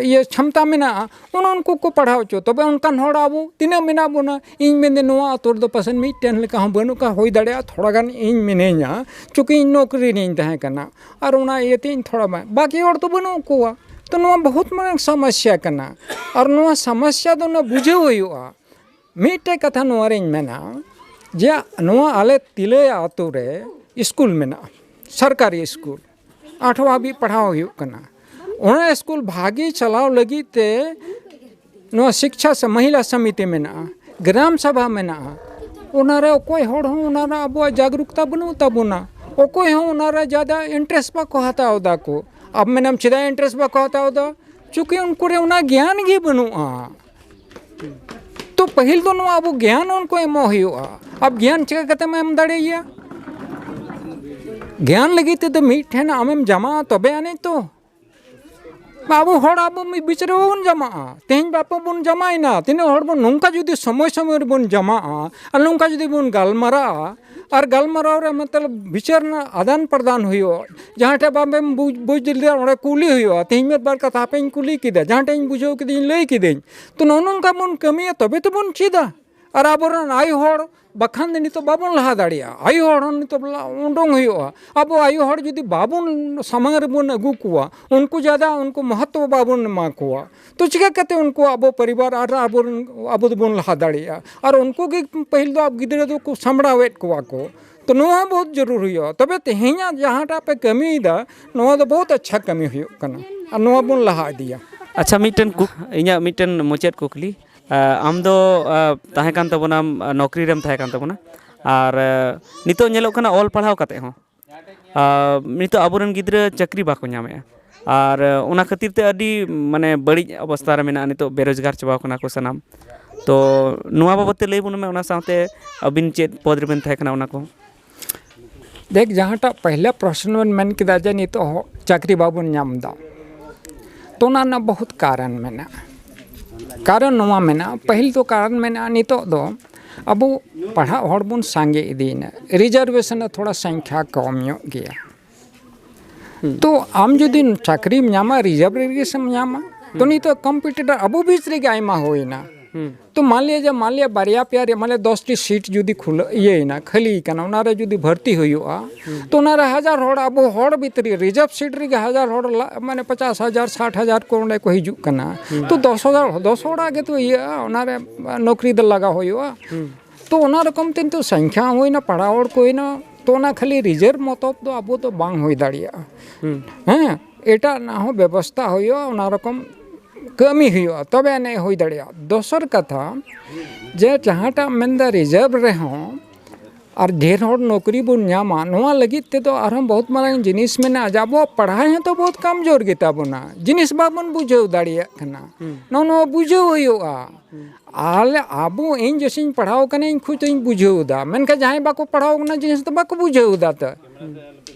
ᱤᱭᱟᱹ ᱪᱷᱟᱢᱛᱟ ᱢᱮᱱᱟᱜᱼᱟ, ᱚᱱᱮ ᱩᱱᱠᱩ ᱠᱚ ᱯᱟᱲᱦᱟᱣ ᱦᱚᱪᱚ᱾ ᱛᱚᱵᱮ ᱚᱱᱠᱟᱱ ᱦᱚᱲ ᱟᱵᱚ ᱛᱤᱱᱟᱹᱜ ᱢᱮᱱᱟᱜ ᱵᱚᱱᱟ? ᱤᱧ ᱢᱮᱱᱫᱟᱹᱧ ᱱᱚᱣᱟ ᱟᱹᱛᱩ ᱨᱮᱫᱚ ᱯᱟᱥᱮᱡ ᱢᱤᱫᱴᱮᱱ ᱞᱮᱠᱟ ᱦᱚᱸ ᱵᱟᱹᱱᱩᱜ ᱠᱚᱣᱟ, ᱦᱩᱭ ᱫᱟᱲᱮᱭᱟᱜᱼᱟ ᱛᱷᱚᱲᱟ ᱜᱟᱱ ᱤᱧ ᱢᱤᱱᱟᱹᱧᱟ, ᱪᱩᱸᱠᱤ ᱤᱧ ᱱᱚᱠᱨᱤ ᱨᱤᱧ ᱛᱟᱦᱮᱸ ᱠᱟᱱᱟ᱾ ᱟᱨ ᱚᱱᱟ ᱤᱭᱟᱹᱛᱮ ᱤᱧ ᱛᱷᱚᱲᱟ ᱵᱟ-, ᱵᱟᱹᱠᱤ ᱦᱚᱲ ᱫᱚ ᱵᱟᱹᱱᱩᱜ ᱠᱚᱣᱟ᱾ ᱛᱚ ᱱᱚᱣᱟ ᱵᱚᱦᱩᱛ ᱢᱟᱨᱟᱝ ᱥᱚᱢᱚᱥᱥᱟ ᱠᱟᱱᱟ᱾ ᱟᱨ ᱱᱚᱣᱟ ᱥᱚᱢᱚᱥᱥᱟ ᱫᱚ ᱚᱱᱟ ᱵᱩᱡᱷᱟᱹᱣ ᱦᱩᱭᱩᱜᱼᱟ᱾ ᱢᱤᱫᱴᱮᱡ ᱠᱟᱛᱷᱟ ᱱᱚᱣᱟ ᱨᱤᱧ ᱢᱮᱱᱟ ᱡᱮ ᱱᱚᱣᱟ ᱟᱞᱮ ᱛᱤᱞᱟᱹᱭᱟ ᱟᱹᱛᱩ ᱨᱮ ᱥᱠᱩᱞ ᱢᱮᱱᱟᱜᱼᱟ, ᱥᱚᱨᱠᱟᱨᱤ ᱥᱠᱩᱞ, ᱟᱴᱷᱣᱟ ᱦᱟᱹᱵᱤᱡ ᱯᱟᱲᱦᱟᱣ ᱦᱩᱭᱩᱜ ᱠᱟᱱᱟ᱾ ᱚᱱᱟ ᱥᱠᱩᱞ ᱵᱷᱟᱜᱮ ᱪᱟᱞᱟᱣ ᱞᱟᱹᱜᱤᱫ ᱛᱮ ᱱᱚᱣᱟ ᱥᱤᱠᱪᱷᱟ ᱥᱮ ᱢᱚᱦᱤᱞᱟ ᱥᱚᱢᱤᱛᱤ ᱢᱮᱱᱟᱜᱼᱟ, ᱜᱨᱟᱢ ᱥᱟᱵᱷᱟ ᱢᱮᱱᱟᱜᱼᱟ, ᱚᱱᱟᱨᱮ ᱚᱠᱚᱭ ᱦᱚᱲ ᱦᱚᱸ ᱚᱱᱟᱨᱮ ᱟᱵᱚᱣᱟᱜ ᱡᱟᱜᱽᱨᱩᱠᱛᱟ ᱵᱟᱹᱱᱩᱜ ᱛᱟᱵᱚᱱᱟ, ᱚᱠᱚᱭ ᱦᱚᱸ ᱚᱱᱟᱨᱮ ᱡᱟᱫᱟ ᱤᱱᱴᱟᱨᱮᱥᱴ ᱵᱟᱠᱚ ᱦᱟᱛᱟᱣ ᱫᱟᱠᱚ᱾ ᱟᱢ ᱢᱮᱱᱟᱢ ᱪᱮᱫᱟᱜ ᱤᱱᱴᱟᱨᱮᱥᱴ ᱵᱟᱠᱚ ᱦᱟᱛᱟᱣ ᱫᱟ? ᱪᱩᱸᱠᱤ ᱩᱱᱠᱩ ᱨᱮ ᱚᱱᱟ ᱜᱮᱭᱟᱱ ᱜᱮ ᱵᱟᱹᱱᱩᱜᱼᱟ᱾ ᱛᱚ ᱯᱟᱹᱦᱤᱞ ᱫᱚ ᱱᱚᱣᱟ ᱟᱵᱚ ᱜᱮᱭᱟᱱ ᱩᱱᱠᱩ ᱮᱢᱚᱜ ᱦᱩᱭᱩᱜᱼᱟ᱾ ᱟᱵ ᱜᱮᱭᱟᱱ ᱪᱤᱠᱟ ᱠᱟᱛᱮᱢ ᱮᱢ ᱫᱟᱲᱮᱭᱟᱭᱟ? ᱜᱮᱭᱟᱱ ᱞᱟᱹᱜᱤᱫ ᱛᱮᱫᱚ ᱢᱤᱫ ᱴᱷᱮᱱ ᱟᱢᱮᱢ ᱡᱟᱢᱟᱜᱼᱟ, ᱛᱚᱵᱮ ᱟᱹᱱᱤᱡ ᱛᱚ᱾ ᱟᱵᱚ ᱦᱚᱲ ᱟᱵᱚ ᱢᱤᱫ ᱵᱤᱪ ᱨᱮ ᱵᱟᱵᱚᱱ ᱡᱟᱢᱟᱜᱼᱟ᱾ ᱛᱮᱦᱮᱧ ᱵᱟᱯᱮ ᱵᱚᱱ ᱡᱟᱢᱟᱭᱮᱱᱟ, ᱛᱤᱱᱟᱹᱜ ᱦᱚᱲ ᱵᱚᱱ ᱱᱚᱝᱠᱟ ᱡᱩᱫᱤ ᱥᱚᱢᱚᱭ ᱥᱚᱢᱚᱭ ᱨᱮᱵᱚᱱ ᱡᱟᱢᱟᱜᱼᱟ ᱟᱨ ᱱᱚᱝᱠᱟ ᱡᱩᱫᱤ ᱵᱚᱱ ᱜᱟᱞᱢᱟᱨᱟᱜᱼᱟ, ᱟᱨ ᱜᱟᱞᱢᱟᱨᱟᱣ ᱨᱮ ᱢᱚᱛᱞᱚᱵ ᱵᱤᱪᱟᱹᱨ ᱨᱮᱱᱟᱜ ᱟᱫᱟᱱ ᱯᱨᱚᱫᱟᱱ ᱦᱩᱭᱩᱜᱼᱟ, ᱡᱟᱦᱟᱸ ᱴᱷᱮᱱ ᱵᱟᱢ ᱵᱩᱡᱽ, ᱵᱩᱡᱽ ᱞᱮᱫᱟ ᱚᱸᱰᱮ ᱠᱩᱞᱤ ᱦᱩᱭᱩᱜᱼᱟ, ᱛᱮᱦᱮᱧ ᱢᱤᱫ ᱵᱟᱨ ᱠᱟᱛᱷᱟ ᱦᱟᱯᱮᱧ ᱠᱩᱞᱤ ᱠᱮᱫᱟ, ᱡᱟᱦᱟᱸ ᱴᱷᱮᱱ ᱤᱧ ᱵᱩᱡᱷᱟᱹᱣ ᱠᱮᱫᱟᱧ ᱞᱟᱹᱭ ᱠᱮᱫᱟᱹᱧ᱾ ᱛᱚ ᱱᱚᱜᱼᱚ ᱱᱚᱝᱠᱟ ᱵᱚᱱ ᱠᱟᱹᱢᱤᱭᱟ ᱛᱚᱵᱮ ᱛᱚᱵᱚᱱ ᱪᱮᱫᱟ᱾ ᱟᱨ ᱟᱵᱚᱨᱮᱱ ᱟᱭᱳ ᱦᱚᱲ ᱵᱟᱠᱷᱟᱱ ᱫᱚ ᱱᱤᱛᱚᱜ ᱵᱟᱵᱚᱱ ᱞᱟᱦᱟ ᱫᱟᱲᱮᱭᱟᱜᱼᱟ᱾ ᱟᱭᱳ ᱦᱚᱲ ᱦᱚᱸ ᱱᱤᱛᱚᱜ ᱞᱟ-, ᱩᱰᱩᱝ ᱦᱩᱭᱩᱜᱼᱟ᱾ ᱟᱵᱚ ᱟᱭᱳ ᱦᱚᱲ ᱡᱩᱫᱤ ᱵᱟᱵᱚᱱ ᱥᱟᱢᱟᱝ ᱨᱮᱵᱚᱱ ᱟᱹᱜᱩ ᱠᱚᱣᱟ, ᱩᱱᱠᱩ ᱡᱟᱫᱟ ᱩᱱᱠᱩ ᱢᱚᱦᱚᱛᱛᱚ ᱵᱟᱵᱚᱱ ᱮᱢᱟ ᱠᱚᱣᱟ, ᱛᱚ ᱪᱤᱠᱟ ᱠᱟᱛᱮ ᱩᱱᱠᱩ ᱟᱵᱚ ᱯᱚᱨᱤᱵᱟᱨ ᱟᱨ ᱟᱵᱚ, ᱟᱵᱚ ᱫᱚᱵᱚᱱ ᱞᱟᱦᱟ ᱫᱟᱲᱮᱭᱟᱜᱼᱟ? ᱟᱨ ᱩᱱᱠᱩ ᱜᱮ ᱯᱟᱹᱦᱤᱞ ᱫᱚ ᱟᱵᱚ ᱜᱤᱫᱽᱨᱟᱹ ᱫᱚᱠᱚ ᱥᱟᱢᱵᱲᱟᱣᱮᱫ ᱠᱚᱣᱟ ᱠᱚ᱾ ᱛᱚ ᱱᱚᱣᱟ ᱵᱚᱦᱩᱛ ᱡᱟᱹᱨᱩᱲ ᱦᱩᱭᱩᱜᱼᱟ᱾ ᱛᱚᱵᱮ ᱛᱮᱦᱮᱧᱟᱜ ᱡᱟᱦᱟᱸᱴᱟᱜ ᱯᱮ ᱠᱟᱹᱢᱤᱭᱮᱫᱟ, ᱱᱚᱣᱟ ᱫᱚ ᱵᱚᱦᱩᱛ ᱟᱪᱪᱷᱟ ᱠᱟᱹᱢᱤ ᱦᱩᱭᱩᱜ ᱠᱟᱱᱟ ᱟᱨ ᱱᱚᱣᱟ ᱵᱚᱱ ᱞᱟᱦᱟ ᱤᱫᱤᱭᱟ᱾ ᱟᱪᱪᱷᱟ, ᱢᱤᱫᱴᱮᱱ ᱠᱩᱠ-, ᱤᱧᱟᱹᱜ ᱢᱤᱫᱴᱮᱱ ᱢᱩᱪᱟᱹᱫ ᱠᱩᱠᱞᱤ᱾ ᱟ, ᱟᱢ ᱫᱚ, ᱟ, ᱛᱟᱦᱮᱸ ᱠᱟᱱ ᱛᱟᱵᱚᱱᱟᱢ, ᱟ, ᱱᱚᱠᱨᱤ ᱨᱮᱢ ᱛᱟᱦᱮᱸ ᱠᱟᱱ ᱛᱟᱵᱚᱱᱟ, ᱟᱨ, ᱟ, ᱱᱤᱛᱚᱜ ᱧᱮᱞᱚᱜ ᱠᱟᱱᱟ ᱚᱞ ᱯᱟᱲᱦᱟᱣ ᱠᱟᱛᱮ ᱦᱚᱸ, ᱟ, ᱱᱤᱛᱚᱜ ᱟᱵᱚᱨᱮᱱ ᱜᱤᱫᱽᱨᱟᱹ ᱪᱟᱹᱠᱨᱤ ᱵᱟᱠᱚ ᱧᱟᱢᱮᱫᱼᱟ, ᱟᱨ, ᱟ, ᱚᱱᱟ ᱠᱷᱟᱹᱛᱤᱨ ᱛᱮ ᱟᱹᱰᱤ ᱢᱟᱱᱮ ᱵᱟᱹᱲᱤᱡ ᱚᱵᱚᱥᱛᱟ ᱨᱮ ᱢᱮᱱᱟᱜᱼᱟ, ᱱᱤᱛᱚᱜ ᱵᱮᱨᱳᱡᱽᱜᱟᱨ ᱪᱟᱵᱟᱣ ᱠᱟᱱᱟ ᱠᱚ ᱥᱟᱱᱟᱢ᱾ ᱛᱚ ᱱᱚᱣᱟ ᱵᱟᱵᱚᱫ ᱛᱮ ᱞᱟᱹᱭ ᱵᱚᱱ ᱢᱮ, ᱚᱱᱟ ᱥᱟᱶᱛᱮ ᱟᱹᱵᱤᱱ ᱪᱮᱫ ᱯᱚᱫᱽ ᱨᱮᱵᱮᱱ ᱛᱟᱦᱮᱸ ᱠᱟᱱᱟ ᱚᱱᱟ ᱠᱚ᱾ ᱫᱮᱠᱷ, ᱡᱟᱦᱟᱸᱴᱟᱜ ᱯᱟᱹᱦᱤᱞᱟ ᱯᱨᱚᱥᱱᱚ ᱵᱮᱱ ᱢᱮᱱ ᱠᱮᱫᱟ ᱡᱮ ᱱᱤᱛᱚᱜ ᱦᱚᱸ ᱪᱟᱹᱠᱨᱤ ᱵᱟᱵᱚᱱ ᱧᱟᱢ ᱮᱫᱟ, ᱛᱚ ᱚᱱᱟ ᱨᱮᱱᱟᱜ ᱵᱚᱦᱩᱛ ᱠᱟᱨᱚᱱ ᱢᱮᱱᱟᱜᱼᱟ᱾ ᱠᱟᱨᱚᱱ ᱱᱚᱣᱟ ᱢᱮᱱᱟᱜᱼᱟ, ᱯᱟᱹᱦᱤᱞ ᱫᱚ ᱠᱟᱨᱚᱱ ᱢᱮᱱᱟᱜᱼᱟ, ᱱᱤᱛᱚᱜ ᱫᱚ ᱟᱵᱚ ᱯᱟᱲᱦᱟᱜ ᱦᱚᱲ ᱵᱚᱱ ᱥᱟᱸᱜᱮ ᱤᱫᱤᱭᱮᱱᱟ, ᱨᱤᱡᱟᱨᱵᱷᱮᱥᱚᱱ ᱨᱮ ᱛᱷᱚᱲᱟ ᱥᱚᱝᱠᱷᱟ ᱠᱚᱢ ᱧᱚᱜ ᱜᱮᱭᱟ᱾ ᱦᱩᱸ᱾ ᱛᱚ ᱟᱢ ᱡᱩᱫᱤ ᱪᱟᱹᱠᱨᱤᱢ ᱧᱟᱢᱟ, ᱨᱤᱡᱟᱨᱵᱷ ᱨᱮᱜᱮ ᱥᱮᱢ ᱧᱟᱢᱟ, ᱛᱚ ᱦᱩᱸ᱾ ᱱᱤᱛᱚᱜ ᱠᱚᱢᱯᱤᱴᱤᱴᱚᱨ ᱟᱵᱚ ᱵᱤᱪ ᱨᱮᱜᱮ ᱟᱭᱢᱟ ᱦᱩᱭᱮᱱᱟ᱾ ᱦᱩᱸ᱾ ᱛᱚ ᱢᱟᱱ ᱞᱤᱭᱟ ᱡᱮ, ᱢᱟᱱ ᱞᱤᱭᱟ ᱵᱟᱨᱭᱟ ᱯᱮᱭᱟ ᱨᱮ, ᱢᱟᱱᱮ ᱫᱚᱥᱴᱤ ᱥᱤᱴ ᱡᱩᱫᱤ ᱠᱷᱩᱞᱟᱹ, ᱤᱭᱟᱹᱭᱮᱱᱟ, ᱠᱷᱟᱹᱞᱤ ᱠᱟᱱᱟ, ᱚᱱᱟ ᱨᱮ ᱡᱩᱫᱤ ᱵᱷᱚᱨᱛᱤ ᱦᱩᱭᱩᱜᱼᱟ, ᱦᱩᱸ᱾ ᱛᱚ ᱚᱱᱟ ᱨᱮ ᱦᱟᱡᱟᱨ ᱦᱚᱲ, ᱟᱵᱚ ᱦᱚᱲ ᱵᱷᱤᱛᱨᱤ ᱨᱤᱡᱟᱨᱵᱷ ᱥᱤᱴ ᱨᱮᱜᱮ ᱦᱟᱡᱟᱨ ᱦᱚᱲ ᱞᱟ-, ᱢᱟᱱᱮ ᱯᱚᱪᱟᱥ ᱦᱟᱡᱟᱨ, ᱥᱟᱴ ᱦᱟᱡᱟᱨ ᱠᱚ ᱚᱸᱰᱮ ᱠᱚ ᱦᱤᱡᱩᱜ ᱠᱟᱱᱟ᱾ ᱦᱩᱸ᱾ ᱛᱚ ᱫᱚᱥ ᱦᱟᱡᱟᱨ, ᱫᱚᱥ ᱦᱚᱲᱟᱜ ᱜᱮ ᱛᱚ ᱤᱭᱟᱹᱜᱼᱟ, ᱚᱱᱟ ᱨᱮ ᱱᱚᱠᱨᱤ ᱫᱚ ᱞᱟᱜᱟᱣ ᱦᱩᱭᱩᱜᱼᱟ᱾ ᱦᱩᱸ᱾ ᱛᱚ ᱚᱱᱟ ᱨᱚᱠᱚᱢ ᱛᱮ ᱱᱤᱛᱚᱜ ᱥᱚᱝᱠᱷᱟ ᱦᱩᱭᱱᱟ, ᱯᱟᱲᱦᱟᱣ ᱦᱚᱲ ᱠᱚ ᱦᱩᱭᱱᱟ, ᱛᱚ ᱚᱱᱟ ᱠᱷᱟᱹᱞᱤ ᱨᱤᱡᱟᱨᱵᱷ ᱢᱚᱛᱚᱵ ᱫᱚ ᱟᱵᱚ ᱫᱚ ᱵᱟᱝ ᱦᱩᱭ ᱫᱟᱲᱮᱭᱟᱜᱼᱟ᱾ ᱦᱩᱸ᱾ ᱦᱮᱸ, ᱮᱴᱟᱜ ᱨᱮᱱᱟᱜ ᱦᱚᱸ ᱵᱮᱵᱚᱥᱛᱷᱟ ᱦᱩᱭᱩᱜᱼᱟ, ᱚᱱᱟ ᱨᱚᱠᱚᱢ ᱠᱟᱹᱢᱤ ᱦᱩᱭᱩᱜᱼᱟ, ᱛᱚᱵᱮ ᱟᱹᱱᱤᱡ ᱦᱩᱭ ᱫᱟᱲᱮᱭᱟᱜᱼᱟ᱾ ᱫᱚᱥᱟᱨ ᱠᱟᱛᱷᱟ, ᱡᱮ ᱡᱟᱦᱟᱸᱴᱟᱜ ᱢᱮᱱᱫᱟ ᱨᱤᱡᱟᱨᱵᱷ ᱨᱮᱦᱚᱸ ᱟᱨ ᱰᱷᱮᱨ ᱦᱚᱲ ᱱᱚᱠᱨᱤ ᱵᱚᱱ ᱧᱟᱢᱟ, ᱱᱚᱣᱟ ᱞᱟᱹᱜᱤᱫ ᱛᱮᱫᱚ ᱟᱨᱦᱚᱸ ᱵᱚᱦᱩᱛ ᱢᱟᱨᱟᱝ ᱡᱤᱱᱤᱥ ᱢᱮᱱᱟᱜᱼᱟ, ᱡᱮ ᱟᱵᱚᱣᱟᱜ ᱯᱟᱲᱦᱟᱣ ᱦᱚᱸᱛᱚ ᱵᱚᱦᱩᱛ ᱠᱟᱢᱡᱳᱨ ᱜᱮᱛᱟ ᱵᱚᱱᱟ, ᱡᱤᱱᱤᱥ ᱵᱟᱵᱚᱱ ᱵᱩᱡᱷᱟᱹᱣ ᱫᱟᱲᱮᱭᱟᱜ ᱠᱟᱱᱟ᱾ ᱦᱩᱸ᱾ ᱱᱚᱜᱼᱚ ᱱᱚᱣᱟ ᱵᱩᱡᱷᱟᱹᱣ ᱦᱩᱭᱩᱜᱼᱟ᱾ ᱦᱩᱸ᱾ ᱟᱞᱮ, ᱟᱵᱚ, ᱤᱧ ᱡᱮᱥᱮᱧ ᱯᱟᱲᱦᱟᱣ ᱠᱟᱱᱟ, ᱤᱧ ᱠᱷᱩᱫ ᱤᱧ ᱵᱩᱡᱷᱟᱹᱣ ᱮᱫᱟ, ᱢᱮᱱᱠᱷᱟᱱ ᱡᱟᱦᱟᱸᱭ ᱵᱟᱠᱚ ᱯᱟᱲᱦᱟᱣ ᱠᱟᱱᱟ, ᱡᱤᱱᱤᱥ ᱫᱚ ᱵᱟᱠᱚ ᱵᱩᱡᱷᱟᱹᱣ ᱮᱫᱟ ᱛᱚ,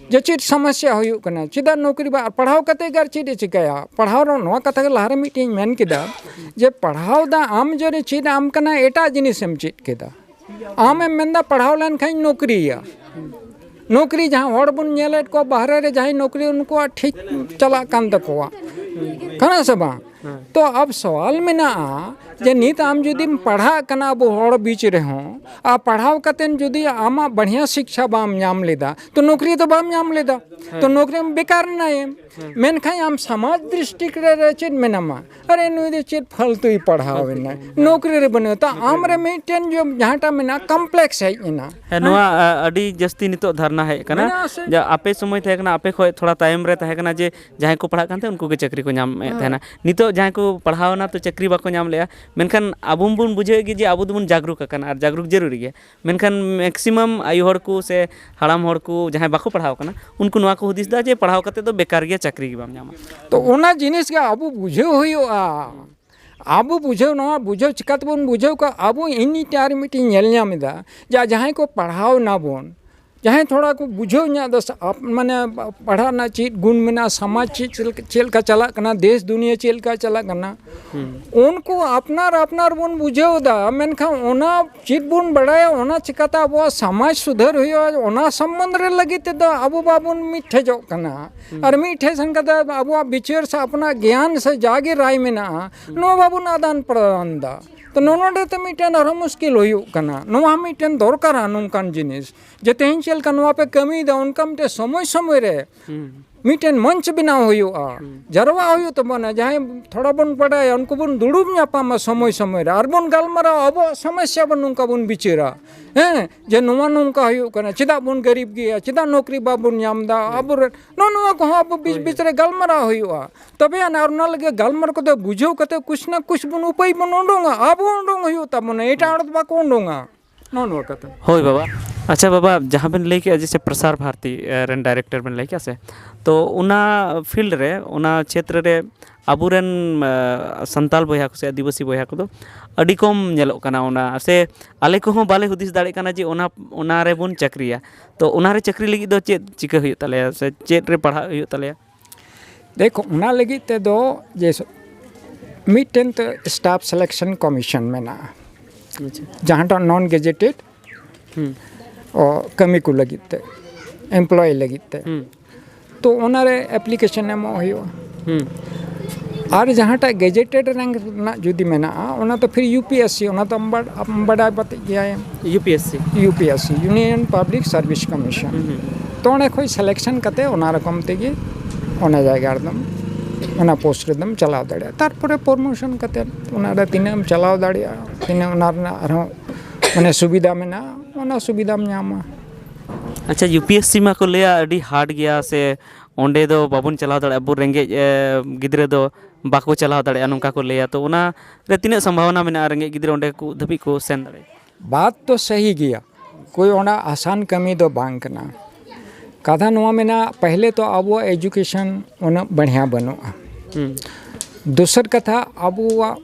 ᱡᱮ ᱪᱮᱫ ᱥᱚᱢᱚᱥᱥᱟ ᱦᱩᱭᱩᱜ ᱠᱟᱱᱟ, ᱪᱮᱫᱟᱜ ᱱᱚᱠᱨᱤ ᱵᱟ-, ᱯᱟᱲᱦᱟᱣ ᱠᱟᱛᱮ ᱜᱮ ᱟᱨ ᱪᱮᱫ ᱮ ᱪᱤᱠᱟᱹᱭᱟ? ᱯᱟᱲᱦᱟᱣ ᱨᱮ ᱱᱚᱣᱟ ᱠᱟᱛᱷᱟ ᱜᱮ ᱞᱟᱦᱟᱨᱮ ᱢᱤᱫᱴᱮᱱ ᱤᱧ ᱢᱮᱱ ᱠᱮᱫᱟ, ᱡᱮ ᱯᱟᱲᱦᱟᱣ ᱫᱟ ᱟᱢ ᱡᱮ ᱪᱮᱫ ᱟᱢ ᱠᱟᱱᱟ, ᱮᱴᱟᱜ ᱡᱤᱱᱤᱥ ᱮᱢ ᱪᱮᱫ ᱠᱮᱫᱟ᱾ ᱟᱢᱮᱢ ᱢᱮᱱᱫᱟ ᱯᱟᱲᱦᱟᱣ ᱞᱮᱱᱠᱷᱟᱱ ᱱᱚᱠᱨᱤᱭᱟ᱾ ᱱᱚᱠᱨᱤ ᱡᱟᱦᱟᱸ ᱦᱚᱲ ᱵᱚᱱ ᱧᱮᱞᱮᱫ ᱠᱚᱣᱟ ᱵᱟᱦᱨᱮ ᱨᱮ ᱡᱟᱦᱟᱸᱭ ᱱᱚᱠᱨᱤ, ᱩᱱᱠᱩᱣᱟᱜ ᱴᱷᱤᱠ ᱪᱟᱞᱟᱜ ᱠᱟᱱ ᱛᱟᱠᱚᱣᱟ, ᱠᱟᱱᱟ ᱥᱮ ᱵᱟᱝ? ᱛᱚ ᱟᱵ ᱥᱚᱣᱟᱞ ᱢᱮᱱᱟᱜᱼᱟ ᱡᱮ ᱱᱤᱛ ᱟᱢ ᱡᱩᱫᱤᱢ ᱯᱟᱲᱦᱟᱜ ᱠᱟᱱᱟ ᱟᱵᱚ ᱦᱚᱲ ᱵᱤᱪ ᱨᱮᱦᱚᱸ, ᱟᱨ ᱯᱟᱲᱦᱟᱣ ᱠᱟᱛᱮᱫ ᱡᱩᱫᱤ ᱟᱢᱟᱜ ᱵᱟᱲᱦᱤᱭᱟ ᱥᱤᱠᱪᱷᱟ ᱵᱟᱢ ᱧᱟᱢ ᱞᱮᱫᱟ, ᱛᱚ ᱱᱚᱠᱨᱤ ᱫᱚ ᱵᱟᱢ ᱧᱟᱢ ᱞᱮᱫᱟ, ᱛᱚ ᱱᱚᱠᱨᱤ ᱵᱮᱠᱟᱨ ᱮᱱᱟᱭᱮᱢ᱾ ᱢᱮᱱᱠᱷᱟᱱ ᱟᱢ ᱥᱚᱢᱟᱡᱽ ᱫᱨᱤᱥᱴᱤ ᱨᱮ, ᱨᱮ ᱪᱮᱫ ᱢᱮᱱᱟᱢᱟ? ᱟᱨᱮ, ᱱᱩᱭ ᱫᱚ ᱪᱮᱫ ᱯᱷᱟᱞᱛᱩᱭ ᱯᱟᱲᱦᱟᱣ ᱮᱱᱟ, ᱱᱚᱠᱨᱤ ᱨᱮ ᱵᱟᱹᱱᱩᱜᱼᱟ᱾ ᱛᱚ ᱟᱢ ᱨᱮ ᱢᱤᱫᱴᱮᱱ ᱡᱚ-, ᱡᱟᱦᱟᱸᱴᱟᱜ ᱢᱮᱱᱟᱜᱼᱟ, ᱠᱚᱢᱯᱞᱮᱠᱥ ᱦᱮᱡ ᱮᱱᱟ᱾ ᱦᱮᱸ, ᱱᱚᱣᱟ, ᱟ, ᱟᱹᱰᱤ ᱡᱟᱹᱥᱛᱤ ᱱᱤᱛᱚᱜ ᱫᱷᱟᱨᱱᱟ ᱦᱮᱡ ᱟᱠᱟᱱᱟ᱾ ᱢᱮᱱᱟᱜᱼᱟ ᱥᱮ? ᱡᱟ ᱟᱯᱮ ᱥᱚᱢᱚᱭ ᱛᱟᱦᱮᱸ ᱠᱟᱱᱟ, ᱟᱯᱮ ᱠᱷᱚᱱ ᱛᱷᱚᱲᱟ ᱛᱟᱭᱚᱢ ᱨᱮ ᱛᱟᱦᱮᱸ ᱠᱟᱱᱟ ᱡᱮ ᱡᱟᱦᱟᱸᱭ ᱠᱚ ᱯᱟᱲᱦᱟᱜ ᱠᱟᱱ ᱛᱟᱦᱮᱸᱫ, ᱩᱱᱠᱩ ᱜᱮ ᱪᱟᱹᱠᱨᱤ ᱠᱚ ᱧᱟᱢᱮᱫ ᱦᱮᱸ᱾ ᱛᱟᱦᱮᱱᱟ᱾ ᱱᱤᱛᱚᱜ ᱡᱟᱦᱟᱸᱭ ᱠᱚ ᱯᱟᱲᱦᱟᱣ ᱮᱱᱟ, ᱛᱚ ᱪᱟᱹᱠᱨᱤ ᱵᱟᱠᱚ ᱧᱟᱢ ᱞᱮᱜᱼᱟ᱾ ᱢᱮᱱᱠᱷᱟᱱ ᱟᱵᱚ ᱵᱚᱱ ᱵᱩᱡᱷᱟᱹᱣᱮᱫ ᱜᱮ ᱡᱮ ᱟᱵᱚ ᱫᱚᱵᱚᱱ ᱡᱟᱜᱽᱨᱩᱠ ᱟᱠᱟᱱᱟ, ᱟᱨ ᱡᱟᱜᱽᱨᱩᱠ ᱡᱟᱹᱨᱩᱨᱤ ᱜᱮᱭᱟ᱾ ᱢᱮᱱᱠᱷᱟᱱ ᱢᱮᱠᱥᱤᱢᱟᱢ ᱟᱭᱳ ᱦᱚᱲ ᱠᱚ ᱥᱮ ᱦᱟᱲᱟᱢ ᱦᱚᱲ ᱠᱚ ᱡᱟᱦᱟᱸᱭ ᱵᱟᱠᱚ ᱯᱟᱲᱦᱟᱣ ᱠᱟᱱᱟ, ᱩᱱᱠᱩ ᱱᱚᱣᱟ ᱠᱚ ᱦᱩᱫᱤᱥ ᱮᱫᱟ ᱡᱮ ᱯᱟᱲᱦᱟᱣ ᱠᱟᱛᱮ ᱫᱚ ᱵᱮᱠᱟᱨ ᱜᱮᱭᱟ, ᱪᱟᱹᱠᱨᱤ ᱜᱮ ᱵᱟᱢ ᱧᱟᱢᱟ᱾ ᱛᱚ ᱚᱱᱟ ᱡᱤᱱᱤᱥ ᱜᱮ ᱟᱵᱚ ᱵᱩᱡᱷᱟᱹᱣ ᱦᱩᱭᱩᱜᱼᱟ᱾ ᱟᱵᱚ ᱵᱩᱡᱷᱟᱹᱣ, ᱱᱚᱣᱟ ᱵᱩᱡᱷᱟᱹᱣ ᱪᱤᱠᱟᱹ ᱛᱮᱵᱚᱱ ᱵᱩᱡᱷᱟᱹᱣ ᱠᱚᱣᱟ? ᱟᱵᱚ ᱤᱧ ᱢᱤᱫᱴᱮᱱ ᱟᱨ ᱢᱤᱫᱴᱮᱱ ᱧᱮᱞ ᱧᱟᱢ ᱮᱫᱟ ᱡᱮ ᱡᱟᱦᱟᱸᱭ ᱠᱚ ᱯᱟᱲᱦᱟᱣ ᱱᱟᱵᱚᱱ, ᱡᱟᱦᱟᱸᱭ ᱛᱷᱚᱲᱟ ᱠᱚ ᱵᱩᱡᱷᱟᱹᱣ ᱧᱚᱜ ᱫᱟ ᱥᱟ-, ᱟᱯ-, ᱢᱟᱱᱮ ᱯᱟᱲᱦᱟᱜ ᱨᱮᱱᱟᱜ ᱪᱮᱫ ᱜᱩᱱ ᱢᱮᱱᱟᱜᱼᱟ, ᱥᱚᱢᱟᱡᱽ ᱪᱮᱫ, ᱪᱮᱫ, ᱪᱮᱫ ᱞᱮᱠᱟ ᱪᱟᱞᱟᱜ ᱠᱟᱱᱟ, ᱫᱮᱥ ᱫᱩᱱᱤᱭᱟᱹ ᱪᱮᱫ ᱞᱮᱠᱟ ᱪᱟᱞᱟᱜ ᱠᱟᱱᱟ, ᱦᱩᱸ᱾ ᱩᱱᱠᱩ ᱟᱯᱱᱟᱨ ᱟᱯᱱᱟᱨ ᱵᱚᱱ ᱵᱩᱡᱷᱟᱹᱣ ᱮᱫᱟ, ᱢᱮᱱᱠᱷᱟᱱ ᱚᱱᱟ ᱪᱮᱫ ᱵᱚᱱ ᱵᱟᱲᱟᱭᱟ, ᱚᱱᱟ ᱪᱤᱠᱟᱹᱛᱮ ᱟᱵᱚᱣᱟᱜ ᱥᱚᱢᱟᱡᱽ ᱥᱩᱫᱷᱟᱹᱨ ᱦᱩᱭᱩᱜᱼᱟ, ᱚᱱᱟ ᱥᱚᱢᱵᱚᱱᱫᱷ ᱨᱮ ᱞᱟᱹᱜᱤᱫ ᱛᱮᱫᱚ ᱟᱵᱚ ᱵᱟᱵᱚᱱ ᱢᱤᱫ ᱴᱷᱮᱡᱚᱜ ᱠᱟᱱᱟ᱾ ᱦᱩᱸ᱾ ᱟᱨ ᱢᱤᱫ ᱴᱷᱮᱡ ᱥᱮᱱ ᱠᱟᱛᱮ ᱟᱵᱚᱣᱟᱜ ᱵᱤᱪᱟᱹᱨ ᱥᱮ ᱟᱯᱱᱟᱨ ᱜᱮᱭᱟᱱ ᱥᱮ ᱡᱟᱜᱮ ᱨᱟᱭ ᱢᱮᱱᱟᱜᱼᱟ, ᱦᱩᱸ᱾ ᱱᱚᱣᱟ ᱵᱟᱵᱚᱱ ᱟᱫᱟᱱ ᱯᱨᱚᱫᱟᱱ ᱮᱫᱟ᱾ ᱛᱚ ᱱᱚᱜᱼᱚ ᱱᱚᱰᱮ ᱛᱮ ᱢᱤᱫᱴᱮᱱ ᱟᱨᱦᱚᱸ ᱢᱩᱥᱠᱤᱞ ᱦᱩᱭᱩᱜ ᱠᱟᱱᱟ᱾ ᱱᱚᱣᱟ ᱢᱤᱫᱴᱮᱱ ᱫᱚᱨᱠᱟᱨᱟ ᱱᱚᱝᱠᱟᱱ ᱡᱤᱱᱤᱥ᱾ ᱡᱮ ᱛᱮᱦᱮᱧ ᱪᱮᱫ ᱞᱮᱠᱟ ᱱᱚᱣᱟ ᱯᱮ ᱠᱟᱹᱢᱤᱭᱮᱫᱟ, ᱚᱱᱠᱟ ᱢᱤᱫᱴᱮᱱ ᱥᱚᱢᱚᱭ ᱥᱚᱢᱚᱭ ᱨᱮ ᱦᱩᱸ᱾ ᱢᱤᱫᱴᱮᱱ ᱢᱚᱧᱪ ᱵᱮᱱᱟᱣ ᱦᱩᱭᱩᱜᱼᱟ, ᱦᱩᱸ᱾ ᱡᱟᱨᱣᱟ ᱦᱩᱭᱩᱜ ᱛᱟᱵᱚᱱᱟ, ᱡᱟᱦᱟᱸᱭ ᱛᱷᱚᱲᱟ ᱵᱚᱱ ᱵᱟᱰᱟᱭᱟ ᱩᱱᱠᱩ ᱵᱚᱱ ᱫᱩᱲᱩᱵ ᱧᱟᱯᱟᱢᱟ ᱥᱚᱢᱚᱭ ᱥᱚᱢᱚᱭ ᱨᱮ, ᱟᱨ ᱵᱚᱱ ᱜᱟᱞᱢᱟᱨᱟᱣᱟ, ᱟᱵᱚᱣᱟᱜ ᱥᱚᱢᱚᱥᱥᱟ ᱵᱚᱱ ᱱᱚᱝᱠᱟ ᱵᱚᱱ ᱵᱤᱪᱟᱹᱨᱟ, ᱦᱮᱸ, ᱡᱮ ᱱᱚᱣᱟ ᱱᱚᱝᱠᱟ ᱦᱩᱭᱩᱜ ᱠᱟᱱᱟ, ᱪᱮᱫᱟᱜ ᱵᱚᱱ ᱜᱟᱹᱨᱤᱵ ᱜᱮᱭᱟ, ᱪᱮᱫᱟᱜ ᱱᱚᱠᱨᱤ ᱵᱟᱵᱚᱱ ᱧᱟᱢ ᱮᱫᱟ, ᱦᱩᱸ᱾ ᱟᱵᱚᱨᱮᱱ ᱱᱚᱜᱼᱚ ᱱᱚᱣᱟ ᱠᱚᱦᱚᱸ ᱟᱵᱚ ᱵᱤᱪ ᱦᱳᱭ, ᱵᱤᱪ ᱦᱳᱭ᱾ ᱨᱮ ᱜᱟᱞᱢᱟᱨᱟᱣ ᱦᱩᱭᱩᱜᱼᱟ, ᱛᱚᱵᱮ ᱟᱱᱟ ᱟᱨ ᱚᱱᱟ ᱞᱟᱹᱜᱤᱫ ᱜᱟᱞᱢᱟᱨᱟᱣ ᱠᱟᱛᱮ ᱵᱩᱡᱷᱟᱹᱣ ᱠᱟᱛᱮ ᱠᱩᱪ ᱱᱟ ᱠᱩᱪ ᱵᱚᱱ ᱩᱯᱟᱹᱭ ᱵᱚᱱ ᱩᱰᱩᱝᱟ, ᱟᱵᱚ ᱩᱰᱩᱝ ᱦᱩᱭᱩᱜ ᱛᱟᱵᱚᱱᱟ, ᱮᱴᱟᱜ ᱦᱚᱲ ᱫᱚ ᱵᱟᱠᱚ ᱩᱰᱩᱝᱟ᱾ ᱱᱚᱜᱼᱚ ᱱᱚᱣᱟ ᱠᱟᱛᱷᱟ᱾ ᱦᱳᱭ ᱵᱟᱵᱟ, ᱟᱪᱪᱷᱟ ᱵᱟᱵᱟ, ᱡᱟᱦᱟᱸ ᱵᱮᱱ ᱞᱟᱹᱭ ᱠᱮᱜᱼᱟ ᱡᱮ ᱥᱮ ᱯᱨᱚᱥᱟᱨ ᱵᱷᱟᱨᱚᱛᱤ ᱨᱮᱱ ᱰᱟᱭᱨᱮᱠᱴᱚᱨ ᱵᱮᱱ ᱞᱟᱹᱭ ᱠᱮᱜᱼᱟ ᱥᱮ, ᱛᱚ ᱚᱱᱟ ᱯᱷᱤᱞᱰ ᱨᱮ, ᱚᱱᱟ ᱪᱷᱮᱛᱨᱚ ᱨᱮ ᱟᱵᱚᱨᱮᱱ ᱥᱟᱱᱛᱟᱲ ᱵᱚᱭᱦᱟ ᱠᱚ ᱥᱮ ᱟᱹᱫᱤᱵᱟᱹᱥᱤ ᱵᱚᱭᱦᱟ ᱠᱚᱫᱚ ᱟᱹᱰᱤ ᱠᱚᱢ ᱧᱮᱞᱚᱜ ᱠᱟᱱᱟ ᱚᱱᱟ, ᱥᱮ ᱟᱞᱮ ᱠᱚᱦᱚᱸ ᱵᱟᱞᱮ ᱦᱩᱫᱤᱥ ᱫᱟᱲᱮᱭᱟᱜ ᱠᱟᱱᱟ ᱡᱮ ᱚᱱᱟ ᱚᱱᱟ ᱨᱮᱵᱚᱱ ᱪᱟᱹᱠᱨᱤᱭᱟ᱾ ᱛᱚ ᱚᱱᱟ ᱨᱮ ᱪᱟᱹᱠᱨᱤ ᱞᱟᱹᱜᱤᱫ ᱫᱚ ᱪᱮᱫ ᱪᱤᱠᱟᱹ ᱦᱩᱭᱩᱜ ᱛᱟᱞᱮᱭᱟ ᱥᱮ ᱪᱮᱫ ᱨᱮ ᱯᱟᱲᱦᱟᱜ ᱦᱩᱭᱩᱜ ᱛᱟᱞᱮᱭᱟ? ᱫᱮᱠᱷᱚ, ᱚᱱᱟ ᱞᱟᱹᱜᱤᱫ ᱛᱮᱫᱚ ᱡᱮ ᱢᱤᱫᱴᱮᱱ ᱛᱚ ᱥᱴᱟᱯ ᱥᱤᱞᱮᱠᱥᱚᱱ ᱠᱚᱢᱤᱥᱚᱱ ᱢᱮᱱᱟᱜᱼᱟ, ᱟᱪᱪᱷᱟ᱾ ᱡᱟᱦᱟᱸᱴᱟᱜ ᱱᱚᱱ ᱜᱮᱡᱮᱴᱮᱰ᱾ ᱦᱩᱸ᱾ ᱚ, ᱠᱟᱹᱢᱤ ᱠᱚ ᱞᱟᱹᱜᱤᱫ ᱛᱮ, ᱮᱢᱯᱞᱚᱭ ᱞᱟᱹᱜᱤᱫ ᱛᱮ᱾ ᱦᱩᱸ᱾ ᱛᱚ ᱚᱱᱟᱨᱮ ᱮᱯᱞᱤᱠᱮᱥᱚᱱ ᱮᱢᱚᱜ ᱦᱩᱭᱩᱜᱼᱟ᱾ ᱦᱩᱸ᱾ ᱟᱨ ᱡᱟᱦᱟᱸᱴᱟᱜ ᱜᱮᱡᱮᱴᱮᱰ ᱨᱮᱱᱟᱜ ᱡᱩᱫᱤ ᱢᱮᱱᱟᱜᱼᱟ, ᱚᱱᱟ ᱫᱚ ᱯᱷᱤᱨ ᱭᱩ ᱯᱤ ᱮᱥ ᱥᱤ, ᱚᱱᱟ ᱫᱚ ᱟᱢ ᱵᱟᱰ-, ᱟᱢ ᱵᱟᱰᱟᱭ ᱵᱟᱛᱮᱫ ᱜᱮᱭᱟᱭ᱾ U P S C. U P S C, Union Public Service Commission. ᱦᱩᱸ, ᱦᱩᱸ᱾ ᱛᱚ ᱚᱸᱰᱮ ᱠᱷᱚᱱ ᱥᱤᱞᱮᱠᱥᱚᱱ ᱠᱟᱛᱮ ᱚᱱᱟ ᱨᱚᱠᱚᱢ ᱛᱮᱜᱮ ᱚᱱᱟ ᱡᱟᱭᱜᱟ ᱨᱮᱫᱚᱢ, ᱚᱱᱟ ᱯᱳᱥᱴ ᱨᱮᱫᱚᱢ ᱪᱟᱞᱟᱣ ᱫᱟᱲᱮᱭᱟᱜᱼᱟ᱾ ᱛᱟᱨᱯᱚᱨᱮ ᱯᱨᱚᱢᱳᱥᱚᱱ ᱠᱟᱛᱮ ᱚᱱᱟ ᱨᱮ ᱛᱤᱱᱟᱹᱜ ᱮᱢ ᱪᱟᱞᱟᱣ ᱫᱟᱲᱮᱭᱟᱜᱼᱟ, ᱛᱤᱱᱟᱹᱜ ᱚᱱᱟ ᱨᱮᱱᱟᱜ ᱟᱨᱦᱚᱸ ᱢᱟᱱᱮ ᱥᱩᱵᱤᱫᱷᱟ ᱢᱮᱱᱟᱜᱼᱟ, ᱚᱱᱟ ᱥᱩᱵᱤᱫᱷᱟᱢ ᱧᱟᱢᱟ᱾ ᱟᱪᱪᱷᱟ, ᱭᱩ ᱯᱤ ᱮᱥ ᱥᱤ ᱢᱟᱠᱚ ᱞᱟᱹᱭᱟ ᱟᱹᱰᱤ ᱦᱟᱨᱰ ᱜᱮᱭᱟ, ᱥᱮ ᱚᱸᱰᱮ ᱫᱚ ᱵᱟᱵᱚᱱ ᱪᱟᱞᱟᱣ ᱫᱟᱲᱮᱭᱟᱜᱼᱟ, ᱟᱵᱚ ᱨᱮᱸᱜᱮᱡ, ᱮ, ᱜᱤᱫᱽᱨᱟᱹ ᱫᱚ ᱵᱟᱠᱚ ᱪᱟᱞᱟᱣ ᱫᱟᱲᱮᱭᱟᱜᱼᱟ, ᱱᱚᱝᱠᱟ ᱠᱚ ᱞᱟᱹᱭᱟ᱾ ᱛᱚ ᱚᱱᱟ ᱨᱮ ᱛᱤᱱᱟᱹᱜ ᱥᱚᱢᱵᱷᱟᱵᱚᱱᱟ ᱢᱮᱱᱟᱜᱼᱟ ᱨᱮᱸᱜᱮᱡ ᱜᱤᱫᱽᱨᱟᱹ ᱚᱸᱰᱮ ᱠᱚ ᱫᱷᱟᱹᱵᱤᱡ ᱠᱚ ᱥᱮᱱ ᱫᱟᱲᱮᱭᱟᱜᱼᱟ? ᱵᱟᱛ ᱛᱚ ᱥᱟᱹᱦᱤ ᱜᱮᱭᱟ, ᱠᱳᱭ ᱚᱱᱟ ᱟᱥᱟᱱ ᱠᱟᱹᱢᱤ ᱫᱚ ᱵᱟᱝ ᱠᱟᱱᱟ᱾ ᱠᱟᱛᱷᱟ ᱱᱚᱣᱟ ᱢᱮᱱᱟᱜᱼᱟ, ᱯᱟᱦᱞᱮ ᱛᱚ ᱟᱵᱚᱣᱟᱜ ᱮᱡᱩᱠᱮᱥᱚᱱ ᱩᱱᱟᱹᱜ ᱵᱟᱲᱦᱤᱭᱟ ᱵᱟᱹᱱᱩᱜᱼᱟ᱾ ᱦᱩᱸ᱾ ᱫᱚᱥᱟᱨ ᱠᱟᱛᱷᱟ, ᱟᱵᱚᱣᱟᱜ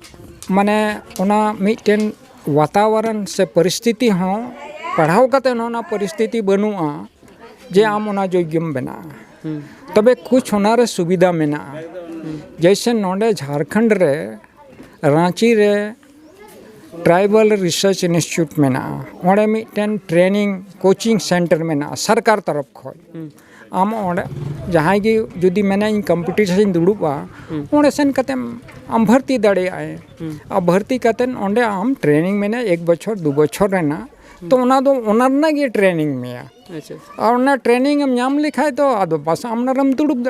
ᱢᱟᱱᱮ ᱚᱱᱟ ᱢᱤᱫᱴᱮᱱ ᱣᱟᱛᱟᱵᱚᱨᱚᱱ ᱥᱮ ᱯᱚᱨᱤᱥᱛᱷᱤᱛᱤ ᱦᱚᱸ ᱯᱟᱲᱦᱟᱣ ᱠᱟᱛᱮ ᱦᱚᱸ ᱚᱱᱟ ᱯᱚᱨᱤᱥᱛᱷᱤᱛᱤ ᱵᱟᱹᱱᱩᱜᱼᱟ ᱡᱮ ᱟᱢ ᱚᱱᱟ ᱡᱳᱜᱽᱭᱚᱢ ᱵᱮᱱᱟᱜᱼᱟ᱾ ᱦᱩᱸ᱾ ᱛᱚᱵᱮ ᱠᱩᱪ ᱚᱱᱟᱨᱮ ᱥᱩᱵᱤᱫᱷᱟ ᱢᱮᱱᱟᱜᱼᱟ᱾ ᱡᱮᱭᱥᱮ ᱱᱚᱰᱮ ᱡᱷᱟᱲᱠᱷᱚᱸᱰ ᱨᱮ, ᱨᱟᱸᱪᱤ ᱨᱮ ᱴᱨᱟᱭᱵᱟᱞ ᱨᱤᱥᱟᱨᱪ ᱤᱱᱥᱴᱤᱴᱤᱭᱩᱴ ᱢᱮᱱᱟᱜᱼᱟ, ᱚᱸᱰᱮ ᱢᱤᱫᱴᱮᱱ ᱴᱨᱮᱱᱤᱝ ᱠᱳᱪᱤᱝ ᱥᱮᱱᱴᱟᱨ ᱢᱮᱱᱟᱜᱼᱟ ᱥᱚᱨᱠᱟᱨ ᱛᱚᱨᱚᱯᱷ ᱠᱷᱚᱱ᱾ ᱦᱩᱸ᱾ ᱟᱢ ᱚᱸᱰᱮ ᱡᱟᱦᱟᱸᱭ ᱜᱮ ᱡᱩᱫᱤ ᱢᱮᱱᱟ ᱤᱧ ᱠᱚᱢᱯᱤᱴᱤᱥᱚᱱ ᱤᱧ ᱫᱩᱲᱩᱵᱼᱟ, ᱦᱩᱸ᱾ ᱚᱸᱰᱮ ᱥᱮᱱ ᱠᱟᱛᱮᱢ ᱟᱢ ᱵᱷᱚᱨᱛᱤ ᱫᱟᱲᱮᱭᱟᱜᱼᱟ᱾ ᱦᱩᱸ᱾ ᱟᱨ ᱵᱷᱚᱨᱛᱤ ᱠᱟᱛᱮ ᱚᱸᱰᱮ ᱟᱢ ᱴᱨᱮᱱᱤᱝ ᱢᱮᱱᱟᱜᱼᱟ ᱮᱠ ᱵᱚᱪᱷᱚᱨ ᱫᱩ ᱵᱚᱪᱷᱚᱨ ᱨᱮᱱᱟᱜ, ᱛᱚ ᱚᱱᱟ ᱫᱚ ᱚᱱᱟ ᱨᱮᱱᱟᱜ ᱜᱮ ᱴᱨᱮᱱᱤᱝ ᱢᱮᱭᱟ᱾ ᱟᱪᱪᱷᱟ᱾ ᱟᱨ ᱚᱱᱟ ᱴᱨᱮᱱᱤᱝ ᱮᱢ ᱧᱟᱢ ᱞᱮᱠᱷᱟᱡ ᱫᱚ ᱟᱫᱚ ᱵᱟᱥ ᱟᱢ ᱚᱱᱟ ᱨᱮᱢ ᱫᱩᱲᱩᱵ ᱫᱟᱲᱮᱭᱟᱜᱼᱟ᱾